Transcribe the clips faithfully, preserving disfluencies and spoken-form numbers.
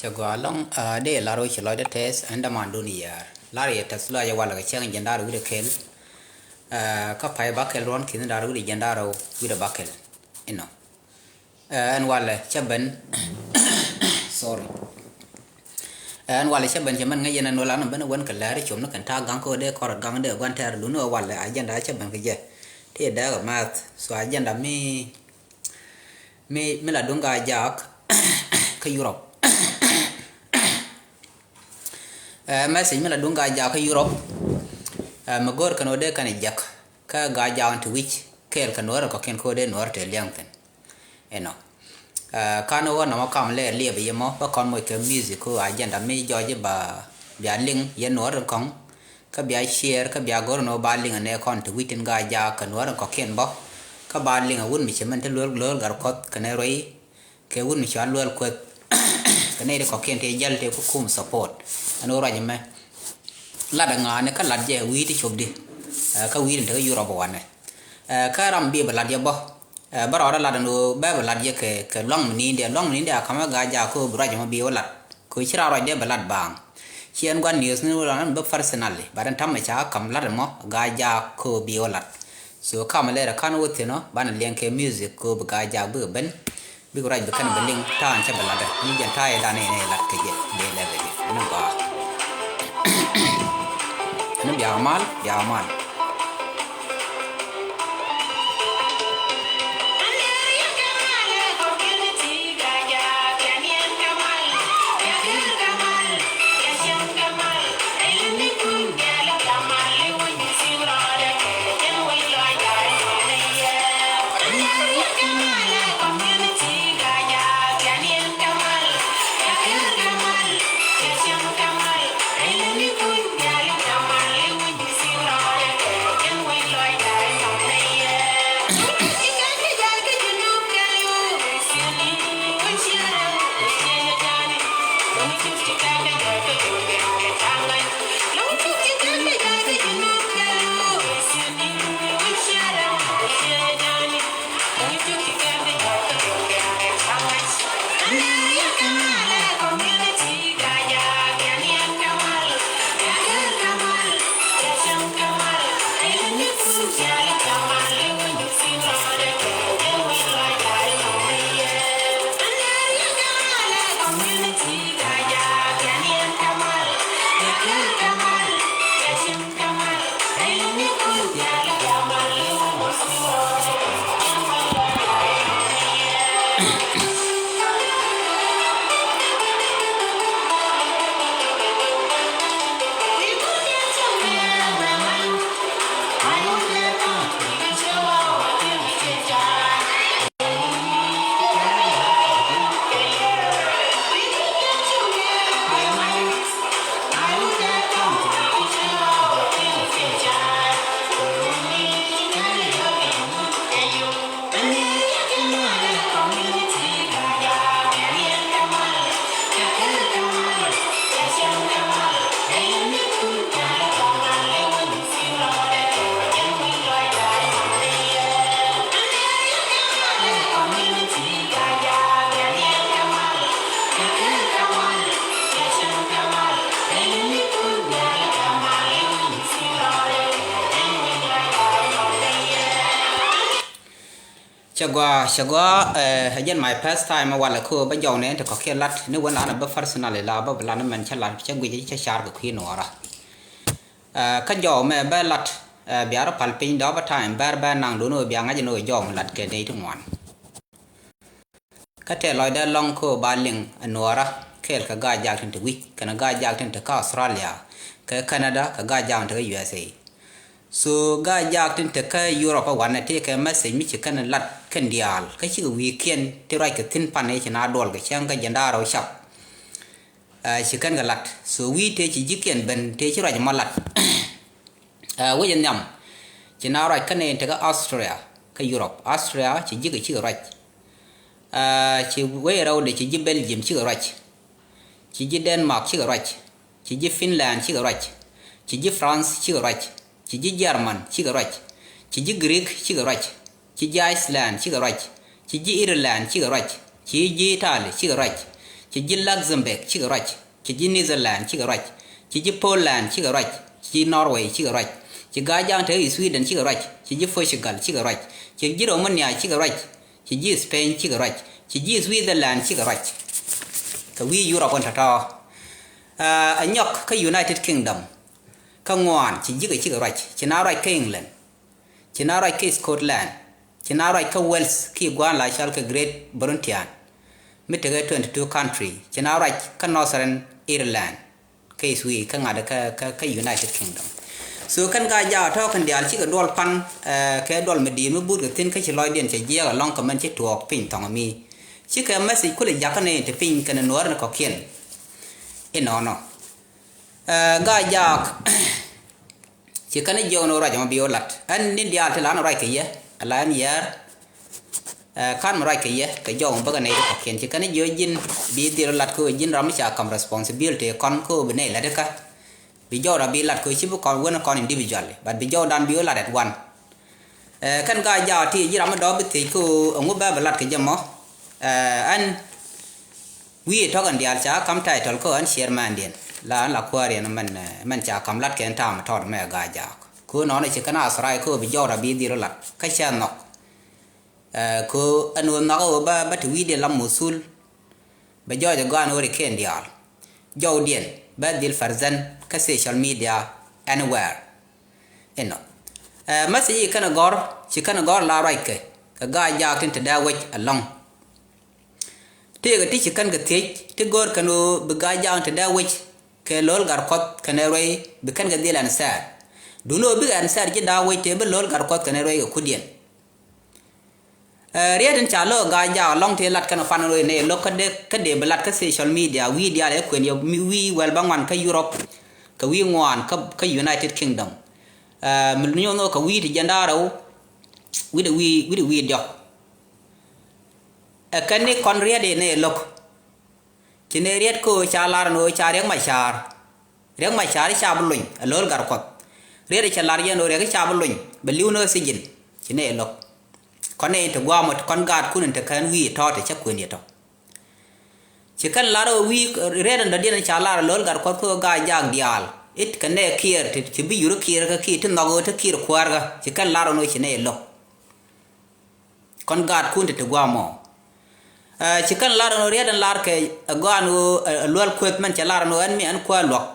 Cɛ gɔaa ɛlɔ̱ŋ, ah, dee lar wec ci lɔcdä tɛth ɛn dämandun yɛɛr. Lar yɛ tɛth lɔaac ɛ walɛ kɛ cäŋ jiɛn da̱ŋ rɛw wi̱cdɛ kɛl. Ah, kä pay bäkɛl ruɔ̱n ki̱n da̱ŋ rɛw wi̱cdɛ jiɛn da̱ŋ rɛw wi̱cdɛ bäkɛl. Inɔ. Ah, ɛn walɛ cä ben. Sorry. Ah, ɛn walɛ cä ben cɛ mɛn ŋäc yɛn ɛn walɛ an ben wän kɛ lɛr com ni kɛn ta̱a̱ gaŋ kä dee kɔr gaŋ dee gua̱n tɛɛr dun walɛ agenda cä ben kɛ jɛ. Ti dee kɛ math. So agenda mi mi, mi la duŋ Gaa-jaak kä Europe. Eh, message mi la duŋ Gaa-jaak kä Europe. Eh, mi go̱o̱r kɛn ɣöö dee kɛn jiäk kä Gaa-jaak in ti wi̱c kɛɛl kɛ Nuäär in kɔ̱kiɛn kä ɣöö dee Nuäär tëë liɛŋ thi̱n. Inɔ. Eh, kan ɣöö nɔmɔ kam lɛ liɛp yɛ mɔ bä kɔn moc kɛ music kä agenda mi jɔɔc ba bia liŋ yɛ Nuäär in kɔ̱ŋ. Kä bia share, kä bia go̱r ni wä ba liŋ anɛ kɔn ti wi̱c tin Gaa-jaak kɛ Nuäär in kɔ̱kiɛn bä. Kä ba liŋ a wut mi ci mɛn ti luel luel gar kuɔth kɛ nɛ ruɛy. Kɛ wut mi ci a luel kueth. Kɛ nɛ ti kɔ̱kiɛn ti jäl ti ku kum support. Ɛn wä ruac mɛ. Lat a ŋa̱a̱ni kä lat jɛ wi̱i̱ ti cop di. Eh, kä wi̱i̱ tin te kä Europe wanɛ. Eh, kä ram bi bɛ lat jɛ bä. Eh, bä rɔɔdä lat ɛn ɣöö bɛ bɛ lat yɛ kɛ, kɛ luaŋ mi ni̱i̱n diɛ, luaŋ mi ni̱i̱n diɛ a ka̱m ɛ Gaa-jaak kä bi ruac ɛmɔ bi wä lat. Kɛ ɣöö ci raan ruac dee bɛ lat baaŋ. Ci ɛn gua̱n news ni wä lat ɛn bä personally, but ɛn ta̱mɛ ca ka̱m lat ɛmɔ Gaa-jaak kä bi wä lat. So ka̱mɛ lɛr ɛ ka̱n wä thi̱n ɔ, banɛ liɛŋ kɛ music kä bi Gaa-jaak bikɛ ben. Bikɛ ruac bi kɛn bɛ liŋ ta̱a̱n cɛ bɛ lat ɛ. Ni jɛn ta̱a̱ yɛ dan yɛ nɛ lat kɛ jɛ, dee lɛr kɛ jɛ. Ni gɔaa. Ni biakä mal, biakä mal. Cɛ gɔaa, cɛ gɔaa, eh, ɛ jɛn my first time walɛ kä bä jɔw nɛ ti kɔkiɛ lat ni wen lanɛ bä personally la bä bä lanɛ mɛn cɛ lat cɛ guic cɛ car kɛ kui̱ nuɔɔra. Eh, kä jɔw mɛ bä lat, eh, bia rɔ pal piny dɔɔp bä time bär bä naŋ dun wä bia ŋa̱c ni wä jɔw mɛ lat kɛ nɛy ti ŋuan. Kä tɛɛ lɔcdä lɔŋ kä ba liŋ ɛ nuɔɔra kɛɛl kɛ Gaa-jaak tin te wi̱c kɛnɛ Gaa-jaak tin te kä Australia kɛ Canada kɛ Gaa-jaak tin te kä U S A. So Gaa-jaak tin te kä Europe ɛ wanɛ tëë kɛ message mi ci kɛn lat kɛn diaal kä cikɛ wi̱i̱kiɛn ti ruac kɛ thi̱n pan ëë ci na duɔl kɛ cäŋ kä jiɛn da̱ŋ rɛw cap. Ɛ, ci kɛn kɛ lat. So wi̱i̱ tëë ci ji̱kiɛn ben tëë ci ruac mɔ lat. Ɛ, wec ɛ nhiam ci na ruac kä nɛy in te kä Austria kä Europe. Austria ci ji̱ kɛ cikɛ ruac. Ɛ, ci wec ɛ rɛwdɛ ci ji̱ Belgium cikɛ ruac. Ci ji̱ Denmark cikɛ ruac. Ci ji̱ Finland cikɛ ruac. Ci ji̱ France cikɛ ruac. Ci ji̱ German cikɛ ruac. Ci ji̱ Greek cikɛ ruac. Ci ji̱ Iceland cikɛ ruac. Ci ji̱ Ireland cikɛ ruac. Ci ji̱ Italy cikɛ ruac. Ci ji̱ Luxembourg cikɛ ruac. Ci ji̱ Netherlands cikɛ ruac. Ci ji̱ Poland cikɛ ruac. Ci ji̱ Norway cikɛ ruac. Ci Gaajaak te Sweden cikɛ ruac. Ci ji̱ Portugal cikɛ ruac. Ci ji̱ Romania cikɛ ruac. Ci ji̱ Spain cikɛ ruac. Ci ji̱ Switzerland cikɛ ruac. Kɛ wi̱i̱ Europe ɛn tɔ̱tɔ̱. Aa, ɛ nyɔk kä United Kingdom. Kä ŋuan ci ji̱kɛ cikɛ ruac. Ci na ruac kä England. Ci na ruac kä Scotland. Ci na ruac kä Wales ki gua̱a̱n la cɔal kɛ Great Britain. Mi tekɛ twenty two country. Ci na ruac kä Northern Ireland. Kä Sweden, kä ŋa̱t kä, kä, kä United Kingdom. So kɛn Gaajaak tɔ̱ kɛn diaal cikɛ duɔl pan, eh, kɛ duɔl mi di̱i̱t mi but kɛ thi̱n kä ci lɔcdiɛn cɛ jiɛɛk alɔŋ kɛ mɛn ci tuɔɔk piny thɔŋ mi. Cikɛ message kulɛ jakä ni ti piny kɛn nuɔɔr ni kɔ̱kiɛn. Inɔnɔ. Eh, Gaajaak. Ci kɛn jiök ni ruac mɔ bi wä lat. Ɛn ni diaal ti la ni ruac kɛ yɛ. Ala ɛn yɛɛr. Eh, kan mi ruac kɛ yɛ, kɛ jɔw mi bäkɛ nɛy ti kɔ̱kiɛn. Ci kɛn jiök ji̱n bi dhil wä lat kä ji̱n ram mi ca kam responsibility kɔn kä bi nɛy lat kä. Bi jɔwda bi lat kä ci bi kɔn wen kɔn individually. But bi jɔwdan bi wä lat at one. Eh, kɛn Gaajaak ti ji̱ ram mi dɔɔp bi thiec kä ɛŋu bɛ bi lat kɛ jɛ mɔ. Eh, ɛn Wi̱i̱ tɔ̱kɛn diaal ca kam title kä ɣän chairman diɛn. La ɣän la kuäär yɛn mɛn, eh, mɛn ca kam lat kɛn ta̱a̱m tɔt mɛ Gaajaak. Kä nɔnɔ ci kɛn a thrai kä bi jɔwda bi dhil lat. Kä cɛ nhɔk. Eh, kä ɛn ɣöö nhɔk ɣöö bä, bä ti wi̱i̱diɛn la muthul. Bɛ jɔɔc ɛ gɔaa ɛn ɣöö ri kɛn diaal. Jɔwdiɛn, bä dhil present kä social media anywhere. Inɔ. Eh, message ci kɛn gɔ̱r, ci kɛn gɔ̱r la ruac kɛ. Kɛ Gaajaak tin te dee wec alɔŋ. Tëëkɛ ti ci kɛn kɛ thiec, ti go̱o̱r kɛn ɣöö bi Gaajaak te dee wec kɛ Lo̱l Gatkuɔth kɛnɛ ruɛy bi kɛn kɛ dhil answer. Duundɛ ɣöö bikɛ answer ji̱ da̱a̱k wec tëë bi Lo̱l Gatkuɔth kɛnɛ ruɛy kɛ kudiɛn. Eh, riet in ca lo̱k Gaajaak lɔ̱ŋ tëë lat kɛn pan ruɛy nɛy lo̱k kä dee, kä dee bi lat kä social media, wi̱i̱ diaal ɛ kuën yɛ mi wi̱i̱ wäl bäŋuan kä Europe, kɛ wi̱i̱ ŋuan kä, kä United Kingdom. Eh, mi nyuɔ̱n ɣöö kɛ wi̱i̱ ti jiɛn da̱ŋ rɛw, wi̱cdɛ wi̱i̱, wi̱cdɛ wi̱i̱ diɔ̱k. Ɛ kɛn ni kɔn riet in ɛ lo̱k. Ci nɛ riet kä ɣöö ca lar ɛn ɣöö ca Riɛk Macar. Riɛk Macar ca bi lony, ɛ Lo̱l Gatkuɔth. Riet cɛ lar jɛn ɣöö Riɛk ca bi lony, bɛ li̱w ni ɣä thijin. Ci nɛ lo̱k. Kɔn nɛ in te gua̱a̱mɔ, kɔn gaatkun in te kɛn wi̱i̱ tɔ̱ te cä kuën yɛ tɔ̱. Ci kɛn lar ɣöö wi̱i̱ riet in dɔ̱diɛn ca lar ɛ Lo̱l Gatkuɔth kä ɣöö Gaajaak diaal. It kɛ nɛ Kiir, ti, ti bi yur Kiir kä Kiir, ti nhɔk ɣöö te Kiir kuäärkä. Ci kɛn lar ɛn ɣöö ci nɛ lo̱k. Kɔn gaatkun ti ti gua̱a̱mɔ. Eh, ci kɛn lar ɛn ɣöö riet in lar kɛ, eh, gɔaa ɛn ɣöö, eh, Lual Kueth mɛn cɛ lar ɛn ɣöö ɛn mi ɛn kuäär luɔ̱k.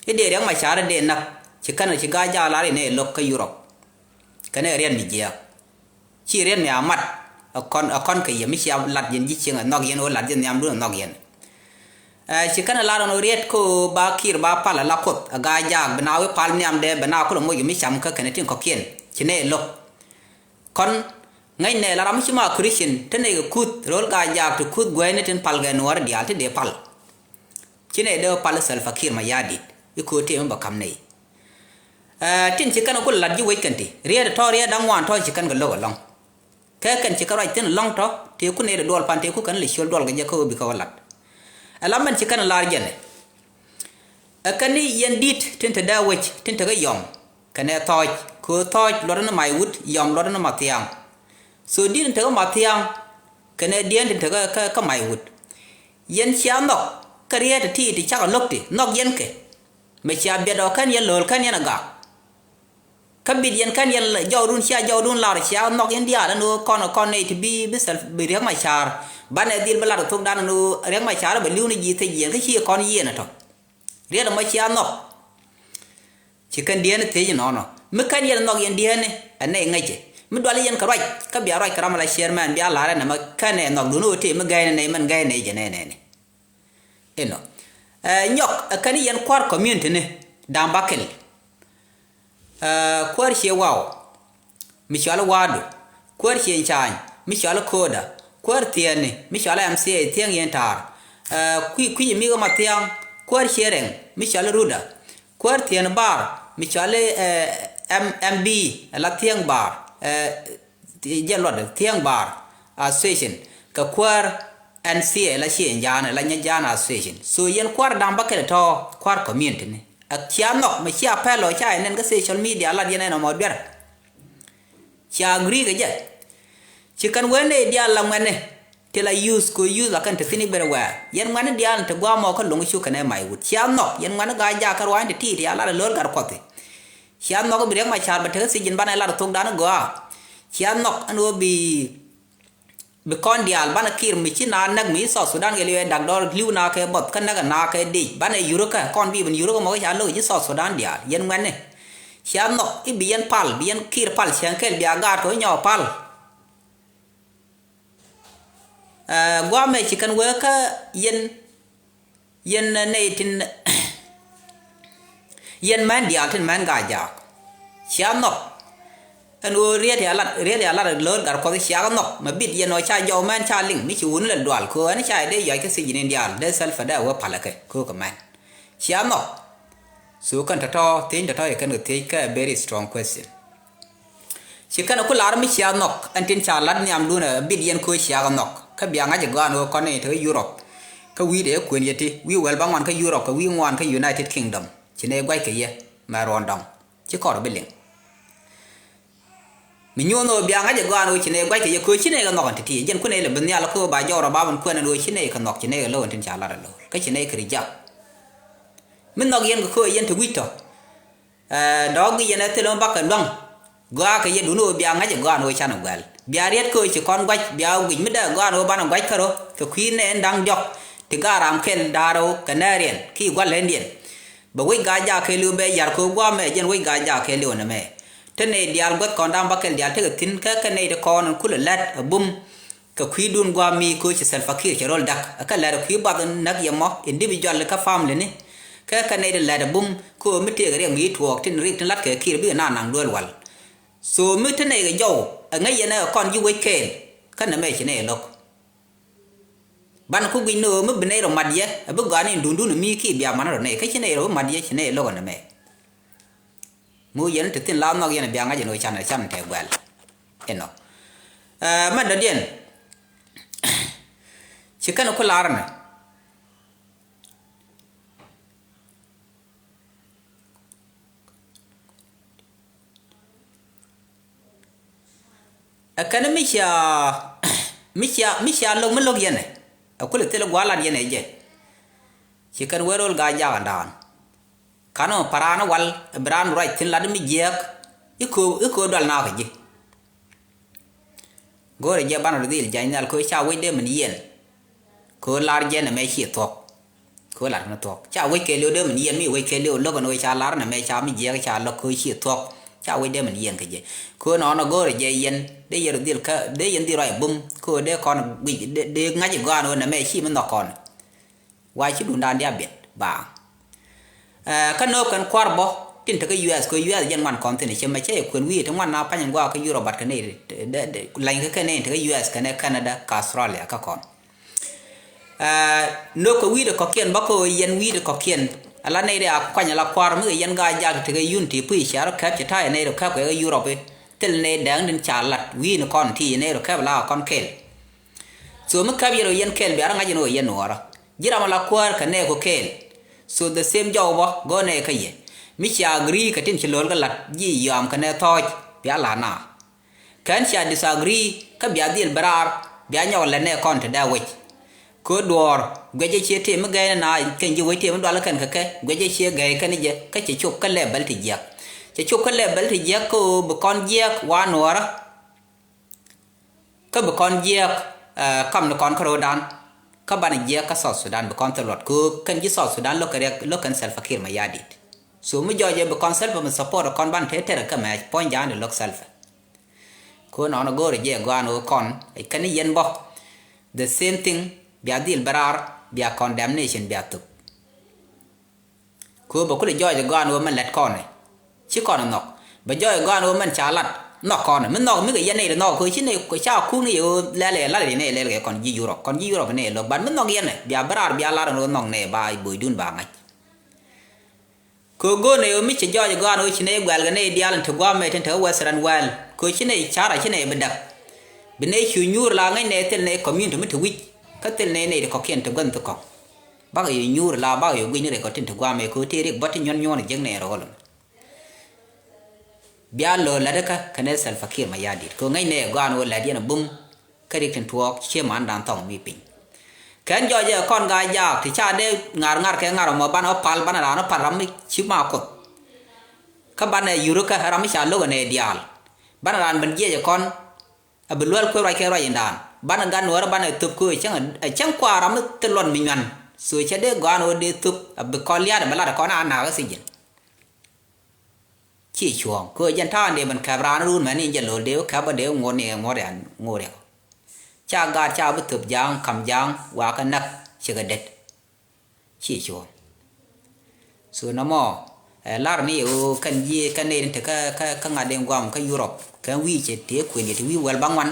I̱ dee Riɛk Macar i̱ dee näk. Ci kɛn ci Gaajaak lar in ɛ lo̱k kä Europe. Kɛn ɛ riet mi jiääk. Ci riet mi a mat. Ɛ kɔn, ɛ kɔn kɛ yɛ mi cia lat yɛn ji̱ cieŋ ɛ nhɔk yɛn ɣöö lat yɛn nhiamdun ɛ nhɔk yɛn. Eh, ci kɛn ɛ lar ɛn ɣöö riet kä ɣöö ba Kiir ba pal ɛ la Kuoth ɛ Gaajaak bi na wi̱i̱ pal nhiamdɛ bɛ na kulɛ moc kɛ mi cam kä kɛn ɛ tin kɔ̱kiɛn. Ci nɛ ɛ lo̱k. Kɔn ŋäcnɛ la ram mi ci ma Christian te nɛy kɛ kuth ro̱l Gaajaak ti kuth guäyni tin pal kɛ Nuɔ̱ɔ̱ri diaal ti dee pal. Ci nɛy dee pal Salva Kiir Mayardit i̱ köö tëë mi bɛ ka̱m nɛy. Ɛ, tin ci kɛn ku lat ji̱ wec kɛn ti riet tɔ̱ riet da̱ŋ ŋuan tɔ̱ ci kɛn kɛ lo̱k ɛlɔ̱ŋ. Kɛ kɛn ci kɛ ruac thi̱n ɛlɔ̱ŋ tɔ̱ tëë ku nɛy dee duɔl pan tëë ku kɛn lɛ ciöl duɔl kɛ jɛ kä ɣöö bikɛ wä lat. Ɛ la mɛn ci kɛn lar jɛn ɛ. Ɛ kɛn ni yɛn di̱t tin te dee wec tin te kä yɔm. Kɛnɛ thɔɔc, köö thɔɔc luɔtdä ni mac wut, yɔm luɔtdä ni mathiaŋ. So di̱t tin te kä mathiaŋ, kɛnɛ diɛn tin te kä, kä, kä mac wut. Yɛn cia nhɔk, kä riet ti ti cakɛ lo̱k ti, nhɔk yɛn kɛ. Mɛ cia biɛt ɔ kɛn yɛn lo̱l kɛn yɛn a gak. Kä bit yɛn kɛn yɛn jɔwdun cia jɔwdun lar cia nhɔk yɛn diaal ɛn ɣöö kɔn, kɔn nɛy ti bi, bi Sal-, bi Riɛk Macar. Banɛ dhil bi lat ɛ thokdan ɛn ɣöö Riɛk Macar bɛ li̱w ni ji̱ thiec yɛn kä ci kɔn yiëën ɛ tɔ. Riet ɛmɔ cia nhɔk. Ci kɛn dieen thiec inɔnɔ. Mi kɛn yɛn nhɔk yɛn dieen ɛ nɛy ŋäcɛ. Mi dual yɛn kɛ ruac, kä bia ruac kɛ ram ala chairman bia lar ɛn ɛmɛ kɛn ɛ nhɔk dun ɣöö tëë mi gɛy ni nɛy mɛn gɛy nɛy jɛ nɛnɛni. Inɔ. Ɛ, nyɔk, ɛ kɛn yɛn kua̱r community ni, da̱ŋ bakɛl. Ɛ, kuäär cie waw, mi cɔal i̱ Wa̱a̱du, kuäär cie ncaany, mi cɔal i̱ Koda, kuäär thiɛɛni, mi cɔal i̱ M C A Thiäŋ Yɛn Ta̱a̱r, ɛ, kui̱, kui̱ mi kä Mathiaŋ, kuäär cie rɛŋ, mi cɔal i̱ Ruda, kuäär thiɛɛni bar, mi cɔal i̱, ɛ, M-, M B, ɛ la Thiäŋ Bar, ɛ, jɛ luɔt Thiäŋ Bar Association, kɛ kuäär N C A la cie ncaani, la nyɛ jaan association. So yɛn kua̱r da̱ŋ bakɛl tɔ̱, kua̱r community ni. Ɛ cia nhɔk, mɛ cia pɛl ɔ, ca yɛ nɛn kä social media, lat yɛn ɛn ɔmɔ duer. Cia agree kɛ jɛ. Ci kɛn wen ni diaal la ŋuɛni. Ti la use kɛ use la kɛn te thi̱n i̱ ben wɛɛr. Yɛn ŋuɛ̈tni diaal in te gua̱a̱th mɔ kä lo̱ŋ cu kɛnɛ may wut. Cia nhɔk, yɛn ŋuɛ̈tni Gaa-jaak kä ruaacni te ti̱i̱t, cia lat a lo̱l gat Kuɔth i̱. Cia nhɔk i̱ bi Riɛk Macar bɛ tek sijin banɛ lat a thokdan i̱ gɔaa. Cia nhɔk ɛn ɣöö bi, bi kɔn diaal banɛ Kiir mi ci na näk mi ci South Sudan kɛ li̱w ɛ dak dɔɔr li̱w na kɛ buɔth kä näk ɛ na kɛ dec. Banɛ yurä kä kɔn bi ben yurä kä mɔ kä ca lo̱k ci South Sudan diaal. Yɛn ŋuɛ̈tni. Cia nhɔk i̱ bi yɛn pal, bi yɛn Kiir pal cäŋ kɛl bia gaat kɛ wä nyɔɔk pal. Ɛ, gua̱a̱th mɛ ci kɛn wee kä yɛn, yɛn nɛy tin, yɛn män diaal tin män Gaa-jaak. Cia nhɔk. Ɛn ɣöö riet ya lat, riet ya lat lo̱l gat Kuɔth cia kɛ nhɔk. Mɛ bit yɛn ɔ ca jɔw män ca liŋ mi ci wun lɛ dual kɛ ɣöö ɛn ca dee yɔc kä sijin in diaal dee Salva dee wee palä kɛ kɛ ɣöö kɛ män. Cia nhɔk. So kɛn tɔ̱tɔ̱ thiec tɔ̱tɔ̱ yɛ kɛn kɛ thiec kɛ a very strong question. Ci kɛn ku lar mi cia nhɔk ɛn tin ca lat nhiamdun ɛ bit yɛn köö cia kɛ nhɔk. Kä bia ŋa̱c ɛ gɔaa ɛn ɣöö kɔn ni te kä Europe. Kä wi̱i̱ dee kuën yɛ ti wi̱i̱ wäl bä ŋuan kä Europe kɛ wi̱i̱ ŋuan kä United Kingdom. Ci nɛ gua̱c kɛ yɛ mɛ ruɔ̱n dɔŋ. Ci kɔr bi liŋ. Mi nyuɔ̱n ɣöö bia ŋa̱c ɛ gɔaa ɛn ɣöö ci nɛ gua̱c kɛ yɛ köö ci nɛ kɛ nhɔk ɛn ti ti. Jɛn ku nɛ lɛ bi nhial kä ɣöö ba jɔw rɔ bap ɛn kuɛn ɛn ɣöö ci nɛ kɛ nhɔk ci nɛ kɛ lo̱k ɛn tin ca lat ɛ lo̱k. Kä ci nɛ kɛ ri jak. Mi nhɔk yɛn kɛ köö yɛn te wi̱c tɔ. Ɛ, dɔ̱k gi yɛn ɛ thil mi bakɛ luäŋ. Gɔaa kɛ yɛ duni ɣöö bia ŋa̱c ɛ gɔaa ɛn ɣöö canɛ guɛl. Bia riet köö ci kɔn gua̱c, bia guic mi dee gɔaa ɛn ɣöö banɛ gua̱c kärö. Kɛ kui̱ nɛ ɛn da̱ŋ diɔ̱k. Ti gaat ram kɛl da̱a̱r ɣöö kɛ nɛɛr yɛn. Ki gua̱l ɣän yɛn. Bɛ wec Gaa-jaak kɛ li̱w bɛ yar köö gua̱a̱ mɛ jɛn wec Gaa-jaak kɛ li̱w nɛ mɛ. Te nɛy diaal guäth kɔn da̱ŋ bäkɛl diaal tekɛ thi̱n kä kɛ nɛy ti kɔn ɛn kulɛ lät ɛ bum. Kɛ kui̱dun gua̱a̱ mi köö ci Salva Kiir cɛ rol da̱k. Ɛ kä lɛr kui̱ bath näk yɛ mɔ individual kä family ni. Kä kɛ nɛy ti lɛt ɛ bum köö mi tëëkɛ riɛk mi tuɔɔk tin rik tin la̱t kɛ Kiir bikɛ na naŋ duel wal. So mi te nɛy kɛ jɔw ɛ ŋäc yɛn ɛ kɔn ji̱ wec kɛɛl. Kä nɛ mɛ ci nɛy ɛ lo̱k. Ban ku guic ni ɣöö mi bi nɛy rɔ mat yɛ ɛ bi gɔaa ni dundun mi ki bia man rɔ nɛy kä ci nɛy rɔ bi mat yɛ ci nɛy ɛ lo̱k ɛ nɛ mɛ. Mi wä yɛn te thi̱n la nhɔk yɛn bia ŋa̱c ɛn ɣöö can can tɛ guɛl. Inɔ. Ɛ, mɛ dɔ̱diɛn. Ci kɛn ku lar ni. Ɛ kɛn mi cia, mi cia, mi cia lo̱k mi lo̱k yɛn ɛ. Ɛ kulɛ thil gua̱a̱r lat yɛn ɛ jɛ. Ci kɛn wee rol Gaa-jaak ɛn da̱a̱n. Kanɔ pa̱ra̱a̱n wal ɛ bi raan ruac thi̱n lat mi jiääk. I̱ köö, i̱ köö dual nakä ji̱. Go̱o̱rɛ jɛ banɛ rɔ dhil jany nhial köö ca wec dee min yiɛn. Köö lar jɛ nɛ mɛ ci thuɔ̱k. Köö lar kɛn thuɔ̱k. Ca wec kɛ liw dee min yiɛn mi wec kɛ liw lo̱k ɛn wec ca lar nɛ mɛ ca mi jiɛk ca lo̱k köö ci thuɔ̱k. Ca wec dee min yiɛn kɛ jɛ. Köö nɔnɔ go̱o̱rɛ jɛ yɛn dee yɛn rɔ dhil kä dee yɛn dhil ruac bum. Köö dee kɔn guic dee, dee ŋa̱c gɔaan wä nɛ mɛ ci mi nhɔk kɔn. Wa ci duundan diaal biɛt baaŋ. Ɛ, kä no̱o̱k kɛn kua̱r bä tin te kä U S kɛ U S jɛn ŋuan kɔn thi̱n cɛ mɛ cɛ yɛ kuën wi̱i̱ ti ŋuan na pany in gua̱a̱k kä Europe bat kɛ nɛy de, de, de, lany kä kɛ nɛy te kä U S kɛnɛ Canada kä Australia kä kɔn. Ɛ, no̱o̱k kɛ wi̱i̱ ti kɔ̱kiɛn bä kɛ yɛn wi̱i̱ ti kɔ̱kiɛn. Ala nɛy de a kuany ala kua̱r mi kɛ yɛn Gaa-jaak te kä Unity puc cia rɔ kɛp cɛ ta̱a̱ yɛ nɛy rɔ kɛp kɛ kä Europe. Thil nɛy dɛŋ din ca lat wi̱i̱ ni kɔn ti yɛ nɛy rɔ kɛp la kɔn kɛɛl. So mi kɛp yɛn ɔ yɛn kɛɛl bia rɔ ŋa̱c yɛn ɔ yɛn nuɔɔrä. Ji̱ ram ala kuäär kɛ nɛɛk kɔ kɛɛl. So the same jɔw bä gɔ̱ nɛɛk kä yɛ. Mi cia agree kɛ tin ci lo̱l kä lat ji̱ yɔam kɛ nɛɛk thɔɔc bia la na. Kɛn cia disagree kä bia dhil bi raar bia nyɔk lät nɛɛk kɔn te dee wec. Kɛ duɔ̱ɔ̱r guɛcɛ cie tëë mi gɛɛn na kɛn ji̱ wec tëë mi dual kɛn kɛ kɛ guɛcɛ cie gɛɛy kɛn jɛ kä cɛ cop kä level ti jiɛk. Cɛ cop kä level ti jiɛk kä ɣöö bi kɔn jiɛk wa nuɔɔrä. Kä bi kɔn jiɛɛk, eh, kam ni kɔn kä ro̱o̱dan. Kä banɛ jiɛɛk kä South Sudan bi kɔn thil luɔt. Kɛ ɣöö kɛn ji̱ South Sudan lo̱k kɛ riɛk, lo̱k kɛn Salva Kiir Mayardit. So mi jɔɔc ɛ bi kɔn Salva mi support kɔn banɛ te tɛrɛ kä mɛ puɔ̱ny ja̱a̱n di lo̱k Salva. Kɛ ɣöö nɔnɔ go̱o̱rɛ jɛ gɔaan ɣöö kɔn, eh, kɛn yɛn bä. The same thing, bia dhil bɛ raar, bia condemnation bia thop. Kɛ ɣöö bɛ kulɛ jɔɔc ɛ gɔaan ɣöö mɛn lät kɔn ɛ. Ci kɔn ɛ nhɔk. Bɛ jɔɔc ɛ gɔaan ɣöö mɛn ca lat. Nhɔk kɔn ɛ. Mi nhɔk mi kɛ yɛn nɛy ti nhɔk kɛ ɣöö ci nɛy kɛ ca kuk ni yɛ ɣöö lɛl ɛ lal yɛ nɛy lɛl kɛ kɔn ji̱ Europe. Kɔn ji̱ Europe nɛy lo̱k. But mi nhɔk yɛn ɛ. Bia bɛ raar bia lar ɛn ɣöö nhɔk nɛy ba bo̱o̱cdun ba ŋa̱c. Kɛ ɣöö go̱o̱r nɛy ɣöö mi cɛ jɔɔc ɛ gɔaan ɣöö ci nɛy guɛl kɛ nɛy diaal in te gua̱a̱th mɛ tin te kä Western world. Kɛ ɣöö ci nɛy ca̱r a ci nɛy bi däk. Bi nɛy cu nyuur la ŋäc nɛy thil nɛy community mi te wi̱c. Kä thil nɛy nɛy ti kɔ̱kiɛn te gua̱n thi kɔ̱k. Bakɛ yɛ nyuur la bakɛ yɛ guic ni rɛy kɔn tin te gua̱a̱th mɛ kɛ ɣöö tëë riɛk bä ti nyuɔ̱n nyuɔ̱n jiäk nɛy rɔ ɣöl ɛmɛ. Bia lo̱o̱ la̱t kä kɛnɛ Salva Kiir Mayardit kɛ ɣöö ŋäc nɛy ɛ gɔaan ɣöö la̱t yɛn ɛ bum. Kä rik tin tuɔɔk cie mandan thɔŋ mi piny. Kɛn jɔɔc ɛ kɔn Gaa-jaak ti ca dee ŋar ŋar kɛ ŋar ɛmɔ banɛ wä pal, banɛ raan wä pal ram mi ci ma Kuoth. Kä banɛ yurä kä ram mi ca lo̱k ɛ nɛy diaal. Banɛ raan ben jiɛc ɛ kɔn. A bi luɛl kuëë ruac kɛ ruac indan. Banɛ gat nuɔɔrä banɛ thöp kɛ ɣöö cäŋ, ɛ cäŋ kuaar ram mi thil luɔt mi nyuan. So cɛ dee gɔaan ɣöö dee thöp a bi kɔn lia̱a̱t a bi lat ɛ kɔn a naak ɛ thiec ji̱n. Ci cuɔ̱ɔ̱ŋ kɛ ɣöö jɛn ta̱a̱ in dee ben kɛp raan run mɛn in jɛ lo̱l dee wä kɛp bä dee ŋuɔ̱t ni ŋuɔ̱t rian ŋuɔ̱t rian. Ca gaat ca bi thöp ja̱a̱ŋ kam ja̱a̱ŋ wakä näk cɛ kɛ det. Ci cuɔ̱ɔ̱ŋ. So nɔmɔ ɛ lar ni ɣöö kɛn ji̱ kɛn nɛy ni te kä kä kä ŋa̱t den guam kä Europe kɛn wi̱i̱ cɛ tëë kuën yɛ te wi̱i̱ wäl ba ŋuan.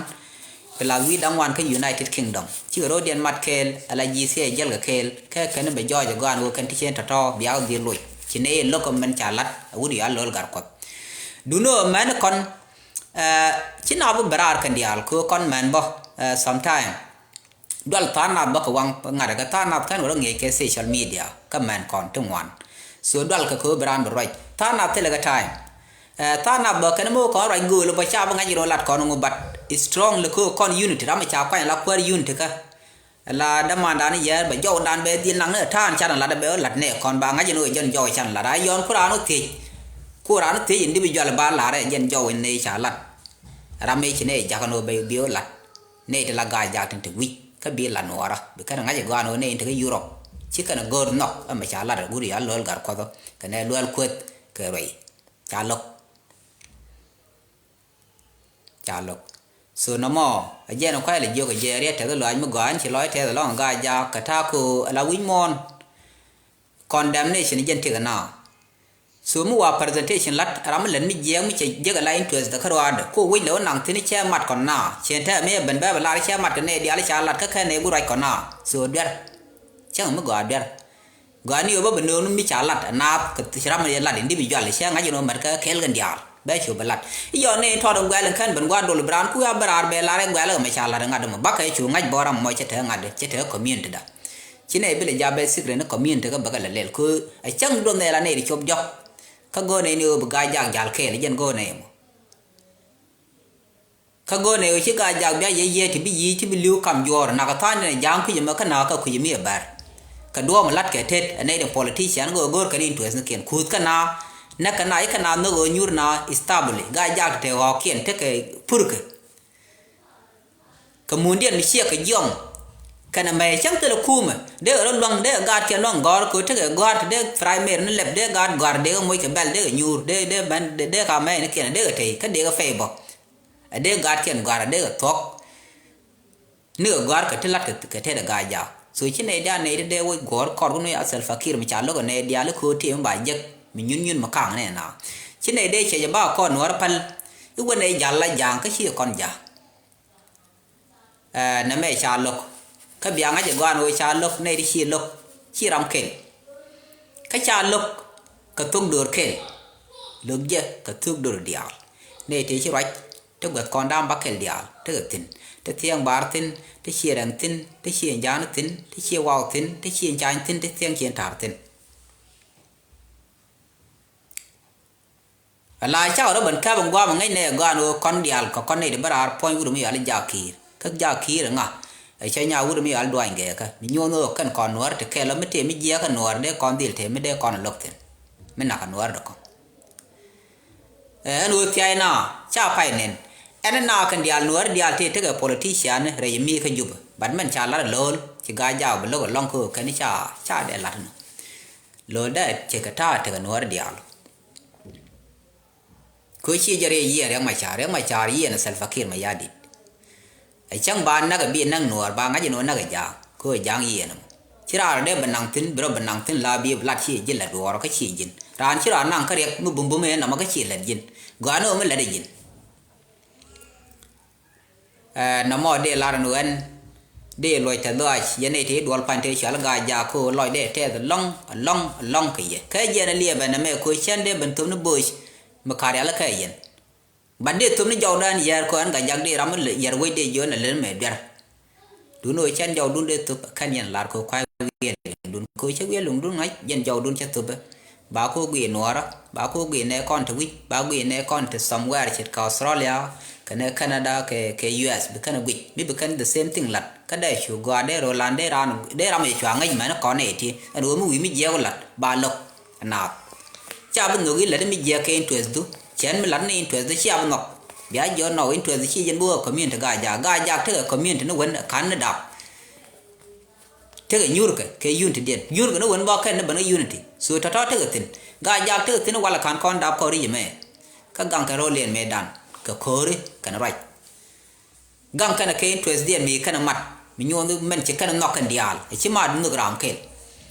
Plus wi̱i̱ da̱ŋ wan kä United Kingdom cikɛ ro̱o̱diɛn mat kɛɛl ala ji̱ thiɛɛc jäl kɛ kɛɛl kɛ kɛn bɛ jɔɔc ɛ gɔaan ɣöö kɛn ti cien tɔ̱tɔ̱ biak dhil loc ci nɛy ɛ lo̱k kɛ mɛn ca la̱t a wut yɔal lo̱l gar Kuɔth. Duundɛ ɣöö mɛn kɔn ɛ ci na bi bɛ raar kɛn diaal kɛ ɣöö kɔn mɛn bä ɛ sometime. Dual tha̱a̱ŋ nath bä kɛ waŋ ŋa̱t kɛ tha̱a̱ŋ nath kɛn wä rɔ ŋi̱eec kɛ social media kä mɛn kɔn ti ŋuan. So dual kɛ kɛ wä bi raan bi ruac tha̱a̱ŋ nath thilɛ kɛ time. Ɛ tha̱a̱ŋ nath bä kɛn mi wä kɔn ruac gööl bä ca bi ŋa̱c rɔ lat kɔn ŋu, but strong lɛ kɛ wä kɔn unity ram mi ca kuany la kuäär unity kä. La dämandan yɛɛr bɛ jɔwdan bɛ dhil naŋ ni ta̱a̱n can lat bɛ wä lat nɛ kɔn ba ŋa̱c ni wä jɛn jɔw can lat a yɔn ku raan wä thiec. Ku raan wä thiec individual ba lar ɛ jɛn jɔw in nɛ ca lat. Ram mi ci nɛ jakä ni wä bɛ bi wä lat. Nɛy ti la ga̱a̱c jak tin te wi̱c kä bi la nuɔɔrä bi kɛn ŋa̱c ɛ gɔaan ɣöö nɛy in te kä Europe. Ci kɛn ɛ go̱o̱r nhɔk ɛmɛ ca lat ɛ wut yɔal lo̱l gar kuɔth ɔ kɛnɛ luɛl kueth kɛ ruɛy. Ca lo̱k. Ca lo̱k. So nɔmɔ ɛ jɛn ɛ kuay lɛ jiök ɛ jɛ riɛt tɛth lɔaac mi gɔaa ɛn ci lɔc tɛth ɛlɔ̱ŋ ɛ ga̱a̱c jak kɛ ta̱a̱ köö ɛ la wi̱c muɔ̱ɔ̱n. Condemnation jɛn tekɛ na. So mi wa presentation lat ram mi lät mi jiɛɛk mi cɛ jek ala interest kä ruaadɛ ko wec lɛ wä naŋ thi̱n cɛ mat kɔn na cɛ tɛ mi ɛ ben bɛ bɛ lar cɛ mat kɛ nɛ diaal ca lat kä kɛn ɛ gu ruac kɔn na. So duer cäŋ mi gɔaa duer. Gɔaa ni ɣöö bä bɛ nööŋ ni mi ca lat ɛ naath kɛ thi̱n ram mi lat individual cɛ ŋa̱c in wä mɛt kä kɛɛl kɛn diaal bɛ cu bɛ lat. I̱ yɔɔn ni tɔɔt in guɛl in kɛn ben gua̱a̱r dol bi raan ku ya bɛ raar bɛ lar in guɛl kɛ mɛ ca lat in ŋa̱t in mɔ bakɛ cu ŋa̱c bä ram mɔ cɛ te ŋa̱t cɛ te community da. Ci nɛy bi lɛ ja̱ bɛ secret ni community kä bäkɛ lɛ lɛl kä a cäŋ duɔth nɛy la nɛy ti cop jɔk. Kä go̱o̱r nɛy ni ɣöö bi ga̱a̱c jak ja̱l kɛɛl jɛn go̱o̱r nɛy mɔ. Kä go̱o̱r nɛy ɣöö ci ga̱a̱c jak bia yɛ yiëë ti bi yiëë ti bi li̱w kam juɔ̱ɔ̱r nakä tha̱a̱ŋ ni ja̱a̱ŋ kui̱c ɛmɛ kä nakä kui̱c ɛmi ɛ bär. Kɛ duɔ̱ɔ̱m ɛ la̱t kɛ tet ɛ nɛy tin politician ɣöö go̱o̱r kɛ ni interest ni kiɛn kuuth kä na. Näk kɛ na i̱ kä na nhök ɣöö nyuur na establi ga̱a̱c jak ti te ɣɔ̱ɔ̱kiɛn tekɛ purkɛ. Kɛ mundiɛn mi ciɛ kɛ jiɔm. Kɛnɛ mɛy cäŋ thilɛ kumɛ dee kɛ rɔ luäŋ dee kɛ gaatkiɛn luäŋ gɔ̱r kɛ tekɛ gɔ̱a̱r ti dee primary ni lɛp dee gaat gɔ̱a̱r dee kɛ moc kɛ bɛl dee kɛ nyuur dee dee mɛn dee ka mɛy ni kiɛn dee kɛ tey kä dee kɛ fɛy bɔ. Ɛ dee gaatkiɛn gɔ̱a̱r ɛ dee kɛ thuɔ̱k. Ni kɛ gɔ̱a̱r kɛ ti la̱t kɛ kɛ tetdɛ ga̱a̱c jaak so ci nɛy diaal nɛy ti dee wec gɔ̱a̱r kɔr kun wi̱i̱ a Salva Kiir mi ca lo̱k ɛ nɛy diaal i̱ köö tëë mi ba jek mi nyun nyun mi ka̱a̱ŋ nɛn na. Ci nɛy dee cɛ jɛ ba kɔn nuɔ̱ɔ̱r päl. I̱ wä nɛy ja̱l la ja̱a̱ŋ kä ci kɔn ja̱a̱ŋ. Ɛ nɛmɛ ca lo̱k kä bia ŋa̱c ɛ gɔaan ɣöö ca lo̱k nɛy ti ci lo̱k ci ram kel. Kä ca lo̱k kɛ thok döör kel. Lo̱k jɛ kɛ thok döör diaal nɛy tëë ci ruac ti guäth kɔn da̱a̱m ba kel diaal tekɛ thi̱n ti thiɛŋ baar thi̱n ti ciɛ rɛŋ thi̱n ti ciɛ ja̱a̱n thi̱n ti ciɛ waw thi̱n ti ciɛ cany thi̱n ti thiɛŋ ciɛ ta̱a̱r thi̱n. Ala cakɛ rɔ ben kɛp in guam in ŋäcnɛ ɛ gɔaan ɣöö kɔn diaal kɛ kɔn nɛy ti bä raar puɔ̱ny wut mi yɔal i̱ jaak ki̱i̱r kä jaak ki̱i̱r iŋa. Ɛ cä nya wut mi yɔal duany gɛɛkä mi nyuɔ̱n ɣöö kɛn kɔn nuäär ti kɛɛl ɔ mi tëë mi jiɛɛkä nuäär dee kɔn dhil tëë mi dee kɔn lo̱k thi̱n. Mi nakä nuäär dɛ kɔn ɛ ɛn ɣöö thia̱a̱c na ca pay nɛn. Ɛn na kɛn diaal nuäär diaal tëë tekɛ politician rɛy mi kä Jubɛ bat mɛn ca lat ɛ lo̱l ci ga̱a̱c jaak bi lo̱k ɛ lɔ̱ŋ kä ɣöö kɛn ca ca dee lat nɔ. Lo̱l dee cɛ kɛ ta̱a̱ tekɛ nuäär diaal. Kö ci jɛ riɛc yiɛn Riɛk Macar, Riɛk Macar yiɛn Salva Kiir Mayardit. Ɛ cäŋ ba näk ɛ bi näk nuɔɔr ba ŋa̱c ɛn ɣöö näk ɛ ja̱a̱ŋ kö ɛ ja̱a̱ŋ yiɛn ɛmɔ. Ci raar dee bɛ naŋ thi̱n bi rɔ bɛ naŋ thi̱n la bi lat ci ji̱ lät duɔɔrɔ kä ci ji̱n. Raan ci raar naŋ kä Riɛk mi bumbum ëë nɔmɔ kä ci lät ji̱n. Gɔaa ni ɣöö mi lät ɛ ji̱n. Ɛ nɔmɔ dee lar ɛn ɣän dee luɔc tɛth dhɔaac yɛn nɛy tëë duɔl pa̱ny tëë cɔal ga̱a̱c jaak ko̱o̱k lɔc dee tɛth ɛlɔ̱ŋ ɛlɔ̱ŋ ɛlɔ̱ŋ kɛ yɛ kä jiɛn ɛ liɛpɛ nɛmɛ ko̱o̱k cän dee ben thöp ni bo̱o̱c. Mi ka̱r yal kä yɛn bat dee thöp ni jɔwdan yɛɛr ko̱o̱k ɛn ga̱a̱c jaak dee ram mi yɛr wec dee jiön ɛ lät mɛ duer. Duundɛ ɣöö cän jɔwdun dee thöp kɛn yɛn lar kɛ kuay wiɛl liŋdun kɛ ɣöö cä wiɛl liŋdun ŋa̱c jɛn jɔwdun cä thöpɛ. Ba kɛ ɣöö guiy nuɔɔrä ba kɛ ɣöö guiy nɛɛ kɔn te wi̱c ba guiy nɛɛ kɔn te somewhere ce̱tkɛ Australia. kɛnɛ Canada kɛ, kɛ U S, bi kɛn guic, mi bi kɛn the same thing lat. Kä dee cu gɔaa, dee rɔ lan, dee ran, dee ram yɛ cua ŋäc mɛn kɔn nɛ ti. Ɛn ɣöö mi wi̱i̱ mi jiɛk lat ba lo̱k naath. Ca bi nhök i̱ lat mi jiɛk kɛ interest du. Cɛn mi lat ni interest du cia bi nhɔk. Bia jiɔ nɔ interest du ci jɛn bi wä community Gaa-jaak. Gaa-jaak tekɛ community ni wen ka̱n ni dap. Tekɛ nyuurkɛ kɛ unity diɛn. Nyuurkɛ ni wen bä kɛn ni bän kɛ unity. So tɔ̱tɔ̱ tekɛ thi̱n. Gaa-jaak tekɛ thi̱n walɛ ka̱n kɔn dap kɔn ri̱c ɛmɛ. Kä gaŋkɛ ro̱l liɛn mëëdan kɛ ko̱ri kɛnɛ ruac. Gaŋ kɛnɛ kɛ interest diɛn mi kɛnɛ mat. Mi nyuɔ̱n mɛn ci kɛnɛ nhɔk kɛn diaal. Ɛ ci mat nhök ram kɛl.